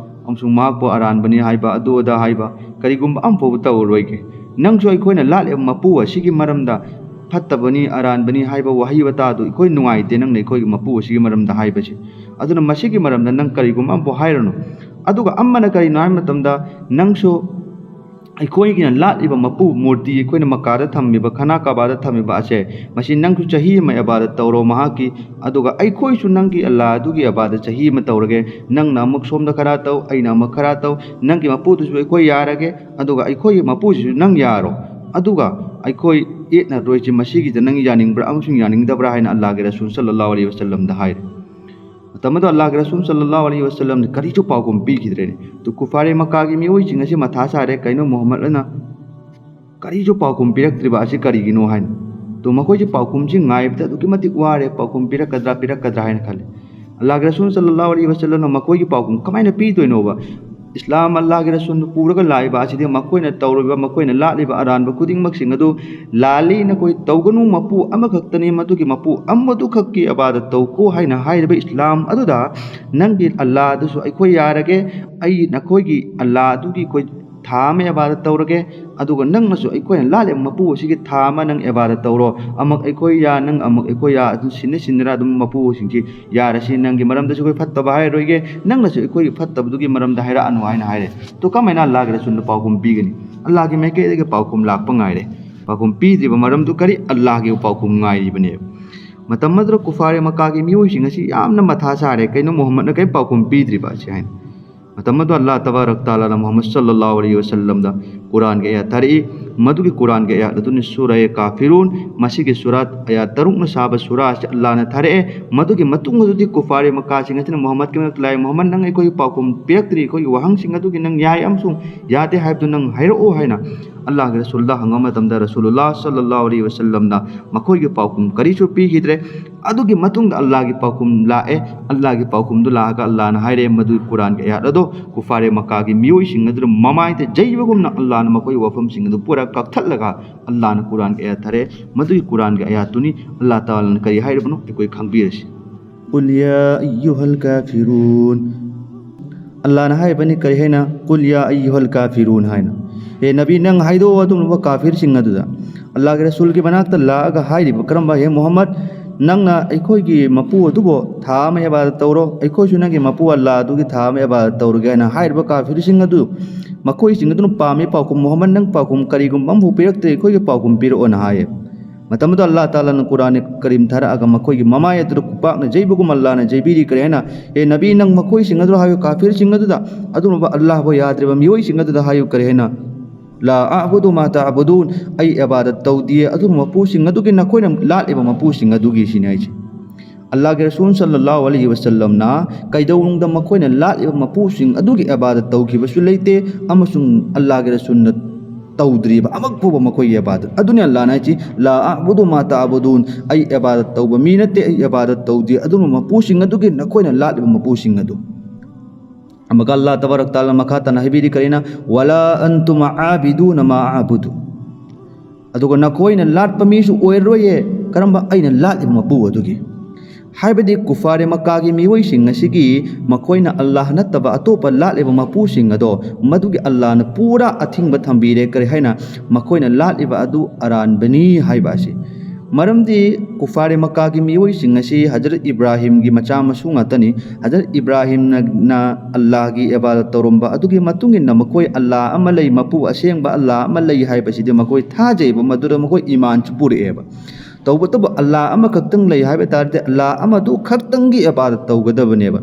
ꯑꯃꯁꯨꯡ ꯃꯍꯥꯛꯄꯨ ꯑꯔꯥꯟꯕꯅꯤ ꯍꯥꯏꯕ, ꯑꯗꯨ ꯑꯗꯥ ꯍꯥꯏꯕ ꯀꯔꯤꯒꯨꯝꯕ ꯑꯃꯐꯥꯎꯕ ꯇꯧꯔꯔꯣꯏꯒꯦ꯫ ꯅꯪꯁꯨ ꯑꯩꯈꯣꯏꯅ ꯂꯥꯠꯂꯤꯕ ꯃꯄꯨ ꯑꯁꯤꯒꯤ ꯃꯔꯝꯗ ꯐꯠꯇꯕꯅꯤ, ꯑꯔꯥꯟꯕꯅꯤ ꯍꯥꯏꯕ ꯋꯥꯍꯩ ꯋꯥꯇꯥꯗꯨ ꯑꯩꯈꯣꯏ ꯅꯨꯡꯉꯥꯏꯇꯦ, ꯅꯪꯅ ꯑꯩꯈꯣꯏꯒꯤ ꯃꯄꯨ ꯑꯁꯤꯒꯤ ꯃꯔꯝꯗ ꯍꯥꯏꯕꯁꯦ꯫ ꯑꯗꯨꯅ ꯃꯁꯤꯒꯤ ꯃꯔꯝꯗ ꯅꯪ ꯀꯔꯤꯒꯨꯝꯕ ꯑꯃꯐꯥꯎ ꯍꯥꯏꯔꯅꯨ꯫ ꯑꯗꯨꯒ ꯑꯃꯅ ꯀꯔꯤꯅꯣ ꯍꯥꯏꯕ ꯃꯇꯝꯗ, ꯅꯪꯁꯨ ꯑꯩꯈꯣꯏꯒꯤꯅ ꯂꯥꯠꯂꯤꯕ ꯃꯄꯨ, ꯃꯨꯔꯇꯤ, ꯑꯩꯈꯣꯏꯅ ꯃꯛꯀꯥꯗ ꯊꯝꯃꯤꯕ, ꯈꯥꯅꯥ ꯀꯥꯕꯥꯗ ꯊꯝꯃꯤꯕ ꯑꯁꯦ, ꯃꯁꯤ ꯅꯪꯁꯨ ꯆꯍꯤ ꯑꯃ ꯏꯕꯥꯗꯠ ꯇꯧꯔꯣ ꯃꯍꯥꯛꯀꯤ, ꯑꯗꯨꯒ ꯑꯩꯈꯣꯏꯁꯨ ꯅꯪꯒꯤ ꯑꯜꯂꯥꯍ ꯑꯗꯨꯒꯤ ꯏꯕꯥꯗꯠ ꯆꯍꯤ ꯑꯃ ꯇꯧꯔꯒꯦ꯫ ꯅꯪꯅ ꯑꯃꯨꯛ ꯁꯣꯝꯗ ꯈꯔ ꯇꯧ, ꯑꯩꯅ ꯑꯃꯨꯛ ꯈꯔ ꯇꯧ, ꯅꯪꯒꯤ ꯃꯄꯨꯗꯨꯁꯨ ꯑꯩꯈꯣꯏ ꯌꯥꯔꯒꯦ, ꯑꯗꯨꯒ ꯑꯩꯈꯣꯏꯒꯤ ꯃꯄꯨꯁꯤꯁꯨ ꯅꯪ ꯌꯥꯔꯣ, ꯑꯗꯨꯒ ꯑꯩꯈꯣꯏ ꯌꯦꯠꯅꯔꯣꯏꯁꯤ꯫ ꯃꯁꯤꯒꯤꯗ ꯅꯪ ꯌꯥꯅꯤꯡꯕ꯭ꯔꯥ ꯑꯃꯁꯨꯡ ꯌꯥꯅꯤꯡꯗꯕ꯭ꯔꯥ?" ꯍꯥꯏꯅ ꯑꯜꯂꯥꯍꯒꯤ ꯔꯁꯨꯜ ꯁꯜꯂꯜꯂꯥꯍꯨ ꯑꯂꯩꯍꯤ ꯋꯁꯜꯂꯝꯗ ꯍꯥꯏꯔꯦ꯫ ꯃꯇꯝ ꯑꯗꯨ ꯑꯜꯂꯥꯍꯒꯤ ꯔꯁꯨꯜ ꯁꯜꯂꯜꯂꯥꯍꯨ ꯑꯂꯩꯍꯤ ꯋꯁꯜꯂꯝꯅ ꯀꯔꯤꯁꯨ ꯄꯥꯎꯈꯨꯝ ꯄꯤꯈꯤꯗ꯭ꯔꯦꯅꯦ꯫ ꯑꯗꯨ ꯀꯨꯐꯥꯔꯦ ꯃꯛꯀꯥꯒꯤ ꯃꯤꯑꯣꯏꯁꯤꯡ ꯑꯁꯤ ꯃꯊꯥ ꯁꯥꯔꯦ, "ꯀꯩꯅꯣ ꯃꯨꯍꯝꯃꯗꯅ ꯀꯔꯤꯁꯨ ꯄꯥꯎꯈꯨꯝ ꯄꯤꯔꯛꯇ꯭ꯔꯤꯕ ꯑꯁꯤ ꯀꯔꯤꯒꯤꯅꯣ?" ꯍꯥꯏꯅ꯫ ꯑꯗꯨ ꯃꯈꯣꯏꯁꯦ ꯄꯥꯎꯈꯨꯝꯁꯤ ꯉꯥꯏꯕꯗ ꯑꯗꯨꯛꯀꯤ ꯃꯇꯤꯛ ꯋꯥꯔꯦ, ꯄꯥꯎꯈꯨꯝ ꯄꯤꯔꯛꯀꯗ꯭ꯔꯥ ꯄꯤꯔꯛꯀꯗ꯭ꯔꯥ ꯍꯥꯏꯅ ꯈꯜꯂꯤ꯫ ꯑꯜꯂꯥꯍꯒꯤ ꯔꯁꯨꯜ ꯁꯜꯂꯜꯂꯥꯍꯨ ꯑꯂꯩꯍꯤ ꯋꯁꯜꯂꯝꯅ ꯃꯈꯣꯏꯒꯤ ꯄꯥꯎꯈꯨꯝ ꯀꯃꯥꯏꯅ ꯄꯤꯗꯣꯏꯅꯣꯕ? ꯏꯁꯂꯥꯝ ꯑꯜꯂꯥꯍꯒꯤ ꯔꯁꯨꯜꯅ ꯄꯨꯔꯒ ꯂꯥꯛꯏꯕ ꯑꯁꯤꯗꯤ ꯃꯈꯣꯏꯅ ꯇꯧꯔꯤꯕ, ꯃꯈꯣꯏꯅ ꯂꯥꯠꯂꯤꯕ ꯑꯔꯥꯟꯕ ꯈꯨꯗꯤꯡꯃꯛꯁꯤꯡ ꯑꯗꯨ ꯂꯥꯜꯂꯤ, ꯅꯈꯣꯏ ꯇꯧꯒꯅꯨ, ꯃꯄꯨ ꯑꯃꯈꯛꯇꯅꯤ, ꯃꯗꯨꯒꯤ ꯃꯄꯨ ꯑꯃꯗꯨꯈꯛꯀꯤ ꯏꯕꯥꯗꯠ ꯇꯧꯀꯣ ꯍꯥꯏꯅ ꯍꯥꯏꯔꯤꯕ ꯏꯁꯂꯥꯝ ꯑꯗꯨꯗ ꯅꯪꯒꯤ ꯑꯜꯂꯥꯍ ꯑꯗꯨꯁꯨ ꯑꯩꯈꯣꯏ ꯌꯥꯔꯒꯦ, ꯑꯩ ꯅꯈꯣꯏꯒꯤ ꯑꯜꯂꯥꯍ ꯑꯗꯨꯒꯤ ꯑꯩꯈꯣꯏ ꯊꯥ ꯑꯃ ꯏꯕꯥꯗꯠ ꯇꯧꯔꯒꯦ, ꯑꯗꯨꯒ ꯅꯪꯅꯁꯨ ꯑꯩꯈꯣꯏꯅ ꯂꯥꯠꯂꯤꯕ ꯃꯄꯨ ꯑꯁꯤꯒꯤ ꯊꯥ ꯑꯃ ꯅꯪ ꯏꯕꯥꯗꯠ ꯇꯧꯔꯣ, ꯑꯃꯨꯛ ꯑꯩꯈꯣꯏ ꯌꯥ, ꯅꯪ ꯑꯃꯨꯛ ꯑꯩꯈꯣꯏ ꯌꯥ, ꯑꯗꯨꯝ ꯁꯤꯟꯅ ꯁꯤꯟꯅꯔ ꯑꯗꯨꯝ ꯃꯄꯨꯁꯤꯡꯁꯤ ꯌꯥꯔꯁꯤ, ꯅꯪꯒꯤ ꯃꯔꯝꯗꯁꯨ ꯑꯩꯈꯣꯏ ꯐꯠꯇꯕ ꯍꯥꯏꯔꯔꯣꯏꯒꯦ, ꯅꯪꯅꯁꯨ ꯑꯩꯈꯣꯏꯒꯤ ꯐꯠꯇꯕꯗꯨꯒꯤ ꯃꯔꯝꯗ ꯍꯥꯏꯔꯛꯑꯅꯨ ꯍꯥꯏꯅ ꯍꯥꯏꯔꯦ꯫ ꯇꯣ ꯀꯃꯥꯏꯅ ꯑꯜꯂꯥꯍꯒꯤ ꯔꯁꯨꯜꯅ ꯄꯥꯎꯈꯨꯝ ꯄꯤꯒꯅꯤ? ꯑꯜꯂꯥꯍꯒꯤ ꯃꯥꯏꯀꯩꯗꯒꯤ ꯄꯥꯎꯈꯨꯝ ꯂꯥꯛꯄ ꯉꯥꯏꯔꯦ꯫ ꯄꯥꯎꯈꯨꯝ ꯄꯤꯗ꯭ꯔꯤꯕ ꯃꯔꯝꯗꯨ ꯀꯔꯤ? ꯑꯜꯂꯥꯍꯒꯤ ꯄꯥꯎꯈꯨꯝ ꯉꯥꯏꯔꯤꯕꯅꯦꯕ꯫ ꯃꯇꯝ ꯑꯗꯨꯗ ꯀꯨꯐꯥꯔꯦ ꯃꯀꯥꯒꯤ ꯃꯤꯑꯣꯏꯁꯤꯡ ꯑꯁꯤ ꯌꯥꯝꯅ ꯃꯊꯥ ꯁꯥꯔꯦ, ꯀꯩꯅꯣ ꯃꯨꯍꯝꯃꯗꯅ ꯀꯔꯤꯝ ꯄꯥꯎꯈꯨꯝ ꯄꯤꯗ꯭ꯔꯤꯕ ꯑꯁꯤ ꯍꯥꯏꯅ꯫ ꯃꯇꯝ ꯑꯗꯨ ꯑꯜꯂꯥꯍ ꯇꯕꯥꯔꯛ ꯇꯥꯂꯥꯅ ꯃꯨꯍꯝꯃꯗ ꯁꯜꯂꯜꯂꯥꯍꯨ ꯑꯂꯩꯍꯤ ꯋꯁꯜꯂꯝꯗ ꯀꯨꯔꯥꯟꯒꯤ ꯑꯌꯥꯠ ꯊꯥꯔꯛꯏ꯫ ꯃꯗꯨꯒꯤ ꯀꯨꯔꯥꯟꯒꯤ ꯑꯌꯥꯠ ꯑꯗꯨꯅꯤ ꯁꯨꯔꯥ ꯀꯥꯐꯤꯔꯨꯟ꯫ ꯃꯁꯤꯒꯤ ꯁꯨꯔꯥ ꯑꯌꯥꯠ ꯇꯔꯨꯛꯅ ꯁꯥꯕ ꯁꯨꯔꯥ ꯑꯁꯤ ꯑꯜꯂꯥꯍꯅ ꯊꯥꯔꯛꯑꯦ꯫ ꯃꯗꯨꯒꯤ ꯃꯇꯨꯡ ꯑꯗꯨꯗꯤ ꯀꯨꯐꯥꯔꯦ ꯃꯀꯥꯁꯤꯡ ꯑꯁꯤꯅ ꯃꯨꯍꯝꯃꯗꯀꯤ ꯃꯅꯥꯛꯇ ꯂꯥꯛꯑꯦ, "ꯃꯨꯍꯝꯃꯗ, ꯅꯪ ꯑꯩꯈꯣꯏꯒꯤ ꯄꯥꯎꯈꯨꯝ ꯄꯤꯔꯛꯇ꯭ꯔꯤ, ꯑꯩꯈꯣꯏꯒꯤ ꯋꯥꯍꯪꯁꯤꯡ ꯑꯗꯨꯒꯤ ꯅꯪ ꯌꯥꯏ ꯑꯃꯁꯨꯡ ꯌꯥꯗꯦ ꯍꯥꯏꯕꯗꯨ ꯅꯪ ꯍꯥꯏꯔꯛꯑꯣ" ꯍꯥꯏꯅ ꯑꯜꯂꯥꯍꯒꯤ ꯔꯁꯨꯜꯗ ꯍꯪꯕ ꯃꯇꯝꯗ ꯔꯁꯨꯂꯨꯜꯂꯥꯍ ꯁꯜꯂꯜꯂꯥꯍꯨ ꯑꯂꯩꯍꯤ ꯋꯁꯜꯂꯝꯅ ꯃꯈꯣꯏꯒꯤ ꯄꯥꯎꯈꯨꯝ ꯀꯔꯤꯁꯨ ꯄꯤꯈꯤꯗ꯭ꯔꯦ꯫ ꯑꯗꯨꯒꯤ ꯃꯇꯨꯡꯗ ꯑꯜꯂꯥꯍꯒꯤ ꯄꯥꯎꯈꯨꯝ ꯂꯥꯛꯑꯦ꯫ ꯑꯜꯂꯥꯍꯒꯤ ꯄꯥꯎꯈꯨꯝꯗꯨ ꯂꯥꯛꯑꯒ ꯑꯜꯂꯥꯍꯅ ꯍꯥꯏꯔꯦ, ꯃꯗꯨꯒꯤ ꯀꯨꯔꯥꯟꯒꯤ ꯑꯌꯥꯠ ꯑꯗꯣ ꯀꯨꯐꯥꯔꯦ ꯃꯀꯥꯒꯤ ꯃꯤꯑꯣꯏꯁꯤꯡ ꯑꯗꯨꯅ ꯃꯃꯥꯏꯗ ꯌꯩꯕꯒꯨꯝꯅ ꯑꯜꯂꯥꯍꯅ ꯃꯈꯣꯏꯒꯤ ꯋꯥꯐꯝꯁꯤꯡ ꯑꯗꯨ ꯄꯨꯔꯥ ꯀꯛꯊꯠꯂꯒ ꯑꯜꯂꯥꯍꯅ ꯀꯨꯔꯥꯟꯒꯤ ꯑꯌꯥꯠ ꯊꯥꯔꯦ꯫ ꯃꯗꯨꯒꯤ ꯀꯨꯔꯥꯟꯒꯤ ꯑꯌꯥꯠꯇꯨꯅꯤ ꯑꯜꯂꯥꯍ ꯇꯥꯂꯥꯅ ꯀꯔꯤ ꯍꯥꯏꯔꯤꯕꯅꯣ ꯑꯩꯈꯣꯏ ꯈꯪꯕꯤꯔꯁꯤ꯫ "قل يا أيها الكافرون"꯫ ꯑꯜꯂꯥꯍꯅ ꯍꯥꯏꯔꯤꯕꯅꯤ ꯀꯔꯤ ꯍꯥꯏꯅ? "قل يا أيها الكافرون" ꯍꯥꯏꯅ꯫ "ꯍꯦ ꯅꯕꯤ, ꯅꯪ ꯍꯥꯏꯗꯣꯛꯑꯣ ꯑꯗꯨꯒꯨꯝꯂꯕ ꯀꯥꯐꯤꯔꯁꯤꯡ ꯑꯗꯨꯗ"꯫ ꯑꯜꯂꯥꯍꯒꯤ ꯔꯁꯨꯜꯒꯤ ꯃꯅꯥꯛꯇ ꯂꯥꯛꯑꯒ ꯍꯥꯏꯔꯤꯕ ꯀꯔꯝꯕ? "ꯍꯦ ꯃꯨꯍꯝꯃꯗ, ꯅꯪꯅ ꯑꯩꯈꯣꯏꯒꯤ ꯃꯄꯨ ꯑꯗꯨꯕꯨ ꯊꯥ ꯑꯃ ꯏꯕꯥꯗꯠ ꯇꯧꯔꯣ, ꯑꯩꯈꯣꯏꯁꯨ ꯅꯪꯒꯤ ꯃꯄꯨ ꯑꯜꯂꯥꯍ ꯑꯗꯨꯒꯤ ꯊꯥ ꯑꯃ ꯏꯕꯥꯗꯠ ꯇꯧꯔꯒꯦ" ꯍꯥꯏꯅ ꯍꯥꯏꯔꯤꯕ ꯀꯥꯐꯤꯔꯁꯤꯡ ꯑꯗꯨ, ꯃꯈꯣꯏꯁꯤꯡ ꯑꯗꯨꯅ ꯄꯥꯝꯃꯤ ꯄꯥꯎꯈꯨꯝ, "ꯃꯨꯍꯝꯃꯗ, ꯅꯪ ꯄꯥꯎꯈꯨꯝ ꯀꯔꯤꯒꯨꯝꯕ ꯑꯃꯐꯥꯎ ꯄꯤꯔꯛꯇ꯭ꯔꯦ, ꯑꯩꯈꯣꯏꯒꯤ ꯄꯥꯎꯈꯨꯝ ꯄꯤꯔꯛꯑꯣꯅ" ꯍꯥꯏꯌꯦ꯫ ꯃꯇꯝ ꯑꯗꯨꯗ ꯑꯜꯂꯥꯍ ꯇꯥꯂꯥꯅ ꯀꯨꯔꯥꯟ ꯀꯔꯤꯝ ꯊꯥꯔꯛꯑꯒ ꯃꯈꯣꯏꯒꯤ ꯃꯃꯥꯏ ꯑꯗꯨꯗ ꯈꯨꯄꯥꯛꯅ ꯌꯩꯕꯒꯨꯝ ꯑꯜꯂꯥꯍꯅ ꯌꯩꯕꯤꯔꯤ꯫ ꯀꯔꯤ ꯍꯥꯏꯅ? "ꯍꯦ ꯅꯕꯤ, ꯅꯪ ꯃꯈꯣꯏꯁꯤꯡ ꯑꯗꯨ ꯍꯥꯏꯌꯨ, ꯀꯥꯐꯤꯔꯁꯤꯡ ꯑꯗꯨꯗ, ꯑꯗꯨꯒꯨꯝꯂꯕ ꯑꯜꯂꯥꯍꯕꯨ ꯌꯥꯗ꯭ꯔꯤꯕ ꯃꯤꯑꯣꯏꯁꯤꯡ ꯑꯗꯨꯗ ꯍꯥꯏꯌꯨ"꯫ ꯀꯔꯤ ꯍꯥꯏꯅ? "لا أعبد ما تعبدون"꯫ "ꯑꯩ ꯏꯕꯥꯗꯠ ꯇꯧꯗꯦ ꯑꯗꯨꯒꯨꯝꯕ ꯃꯄꯨꯁꯤꯡ ꯑꯗꯨꯒꯤ, ꯅꯈꯣꯏꯅ ꯂꯥꯠꯂꯤꯕ ꯃꯄꯨꯁꯤꯡ ꯑꯗꯨꯒꯤ" ꯁꯤꯅꯤ ꯍꯥꯏꯁꯦ꯫ ꯑꯜꯂꯥꯍꯒꯤ ꯔꯁꯨꯜ ꯁꯜꯂꯜꯂꯥꯍꯨ ꯑꯂꯩꯍꯤ ꯋꯁꯜꯂꯝꯅ ꯀꯩꯗꯧꯅꯨꯡꯗ ꯃꯈꯣꯏꯅ ꯂꯥꯠꯂꯤꯕ ꯃꯄꯨꯁꯤꯡ ꯑꯗꯨꯒꯤ ꯏꯕꯥꯗꯠ ꯇꯧꯈꯤꯕꯁꯨ ꯂꯩꯇꯦ, ꯑꯃꯁꯨꯡ ꯑꯜꯂꯥꯍꯒꯤ ꯔꯁꯨꯜꯅ ꯇꯧꯗ꯭ꯔꯤꯕ ꯑꯃꯨꯛ ꯐꯥꯎꯕ ꯃꯈꯣꯏꯒꯤ ꯏꯕꯥꯗꯠ꯫ ꯑꯗꯨꯅꯤ ꯑꯜꯂꯥꯍꯅ ꯍꯥꯏꯁꯤ, "لا أعبد ما تعبدون"꯫ "ꯑꯩ ꯏꯕꯥꯗꯠ ꯇꯧꯕ ꯃꯤ ꯅꯠꯇꯦ, ꯑꯩ ꯏꯕꯥꯗꯠ ꯇꯧꯗꯦ ꯑꯗꯨꯒꯨꯝꯕ ꯃꯄꯨꯁꯤꯡ ꯑꯗꯨꯒꯤ, ꯅꯈꯣꯏꯅ ꯂꯥꯠꯂꯤꯕ ꯃꯄꯨꯁꯤꯡ ꯑꯗꯨ"꯫ ꯑꯃꯨꯛꯀ ꯑꯜꯂꯥꯍ ꯇꯕꯥꯔꯛ ꯇꯥꯂꯥ ꯃꯈꯥ ꯇꯥꯅ ꯍꯥꯏꯕꯤꯔꯤ ꯀꯔꯤꯅ? "ولا أنتم عابدون ما أعبد"꯫ ꯑꯗꯨꯒ ꯅꯈꯣꯏꯅ ꯂꯥꯠꯄ ꯃꯤꯁꯨ ꯑꯣꯏꯔꯔꯣꯏꯌꯦ꯫ ꯀꯔꯝꯕ? ꯑꯩꯅ ꯂꯥꯠꯂꯤꯕ ꯃꯄꯨ ꯑꯗꯨꯒꯤ꯫ ꯍꯥꯏꯕꯗꯤ ꯀꯨꯐꯥꯔꯦ ꯃꯀꯥꯒꯤ ꯃꯤꯑꯣꯏꯁꯤꯡ ꯑꯁꯤꯒꯤ ꯃꯈꯣꯏꯅ ꯑꯜꯂꯥꯍ ꯅꯠꯇꯕ ꯑꯇꯣꯞꯄ ꯂꯥꯠꯂꯤꯕ ꯃꯄꯨꯁꯤꯡ ꯑꯗꯣ, ꯃꯗꯨꯒꯤ ꯑꯜꯂꯥꯍꯅ ꯄꯨꯔꯥ ꯑꯊꯤꯡꯕ ꯊꯝꯕꯤꯔꯦ꯫ ꯀꯔꯤ ꯍꯥꯏꯅ? ꯃꯈꯣꯏꯅ ꯂꯥꯠꯂꯤꯕ ꯑꯗꯨ ꯑꯔꯥꯟꯕꯅꯤ ꯍꯥꯏꯕ ꯑꯁꯤ꯫ ꯃꯔꯝꯗꯤ ꯀꯨꯐꯥꯔꯦ ꯃꯀꯥꯒꯤ ꯃꯤꯑꯣꯏꯁꯤꯡ ꯑꯁꯤ ꯍꯖꯔꯠ ꯏꯕ꯭ꯔꯥꯍꯤꯝꯒꯤ ꯃꯆꯥ ꯃꯁꯨ ꯉꯥꯛꯇꯅꯤ꯫ ꯍꯖꯔꯠ ꯏꯕ꯭ꯔꯥꯍꯤꯝꯅ, ꯅ ꯑꯜꯂꯥꯍꯒꯤ ꯏꯕꯥꯗꯠ ꯇꯧꯔꯝꯕ ꯑꯗꯨꯒꯤ ꯃꯇꯨꯡ ꯏꯟꯅ ꯃꯈꯣꯏ ꯑꯜꯂꯥꯍ ꯑꯃ ꯂꯩ, ꯃꯄꯨ ꯑꯁꯦꯡꯕ ꯑꯜꯂꯥꯍ ꯑꯃ ꯂꯩ ꯍꯥꯏꯕꯁꯤꯗꯤ ꯃꯈꯣꯏ ꯊꯥꯖꯩꯕ, ꯃꯗꯨꯗ ꯃꯈꯣꯏ ꯏꯃꯥꯟꯁꯨ ꯄꯨꯔꯛꯑꯦꯕ꯫ ꯇꯧꯕꯇꯕꯨ ꯑꯜꯂꯥ ꯑꯃꯈꯛꯇꯪ ꯂꯩ ꯍꯥꯏꯕ ꯇꯥꯔꯗꯤ, ꯑꯜꯂꯥ ꯑꯃꯗꯨ ꯈꯛꯇꯪꯒꯤ ꯏꯕꯥꯗꯠ ꯇꯧꯒꯗꯕꯅꯦꯕ꯫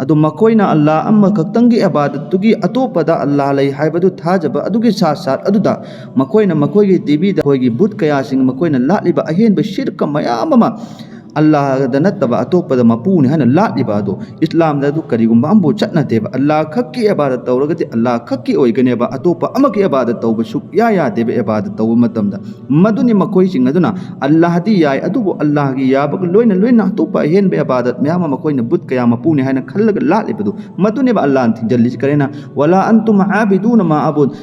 ꯑꯗꯨ ꯃꯈꯣꯏꯅ ꯑꯜꯂꯥ ꯑꯃꯈꯛꯇꯪꯒꯤ ꯏꯕꯥꯗꯠꯇꯨꯒꯤ ꯑꯇꯣꯞꯄꯗ ꯑꯜꯂꯥ ꯂꯩ ꯍꯥꯏꯕꯗꯨ ꯊꯥꯖꯕ ꯑꯗꯨꯒꯤ ꯁꯥꯠ ꯁꯥꯠ ꯑꯗꯨꯗ ꯃꯈꯣꯏꯅ ꯃꯈꯣꯏꯒꯤ ꯗꯦꯕꯤꯗ ꯑꯩꯈꯣꯏꯒꯤ ꯕꯨꯠ ꯀꯌꯥꯁꯤꯡ, ꯃꯈꯣꯏꯅ ꯂꯥꯠꯂꯤꯕ ꯑꯍꯦꯟꯕ ꯁꯤꯔꯀ ꯃꯌꯥꯝ ꯑꯃ, ꯑꯜꯂꯥꯍꯗ ꯅꯠꯇꯕ ꯑꯇꯣꯞꯄꯗ ꯃꯄꯨꯅꯤ ꯍꯥꯏꯅ ꯂꯥꯠꯂꯤꯕ ꯑꯗꯨ ꯏꯁꯂꯥꯝꯗ ꯑꯗꯨ ꯀꯔꯤꯒꯨꯝꯕ ꯑꯃꯐꯥꯎ ꯆꯠꯅꯗꯦꯕ꯫ ꯑꯜꯂꯥ ꯈꯛꯀꯤ ꯏꯕꯥꯗꯠ ꯇꯧꯔꯒꯗꯤ ꯑꯜꯂꯥ ꯈꯛꯀꯤ ꯑꯣꯏꯒꯅꯦꯕ, ꯑꯇꯣꯞꯄ ꯑꯃꯒꯤ ꯏꯕꯥꯗꯠ ꯇꯧꯕ ꯁꯨꯛꯌꯥ ꯌꯥꯗꯦꯕ ꯏꯕꯥꯗꯠ ꯇꯧꯕ ꯃꯇꯝꯗ꯫ ꯃꯗꯨꯅꯤ ꯃꯈꯣꯏꯁꯤꯡ ꯑꯗꯨꯅ ꯑꯜꯂꯥꯍꯗꯤ ꯌꯥꯏ, ꯑꯗꯨꯕꯨ ꯑꯜꯂꯥꯍꯒꯤ ꯌꯥꯕꯒ ꯂꯣꯏꯅ ꯂꯣꯏꯅ ꯑꯇꯣꯞꯄ ꯑꯍꯦꯟꯕ ꯏꯕꯥꯗꯠ ꯃꯌꯥꯝ ꯑꯃ ꯃꯈꯣꯏꯅ ꯕꯨꯠ ꯀꯌꯥ ꯃꯄꯨꯅꯤ ꯍꯥꯏꯅ ꯈꯜꯂꯒ ꯂꯥꯠꯂꯤꯕꯗꯨ, ꯃꯗꯨꯅꯦꯕ ꯑꯜꯂꯥꯍꯅ ꯊꯤꯡꯖꯤꯜꯂꯤꯁꯤ꯫ ꯀꯔꯤꯅ "ꯋꯂꯥ ꯑꯟꯇꯨꯝ ꯑꯥꯕꯤꯗꯨꯅ ꯃꯥ ꯑꯕꯨꯗ",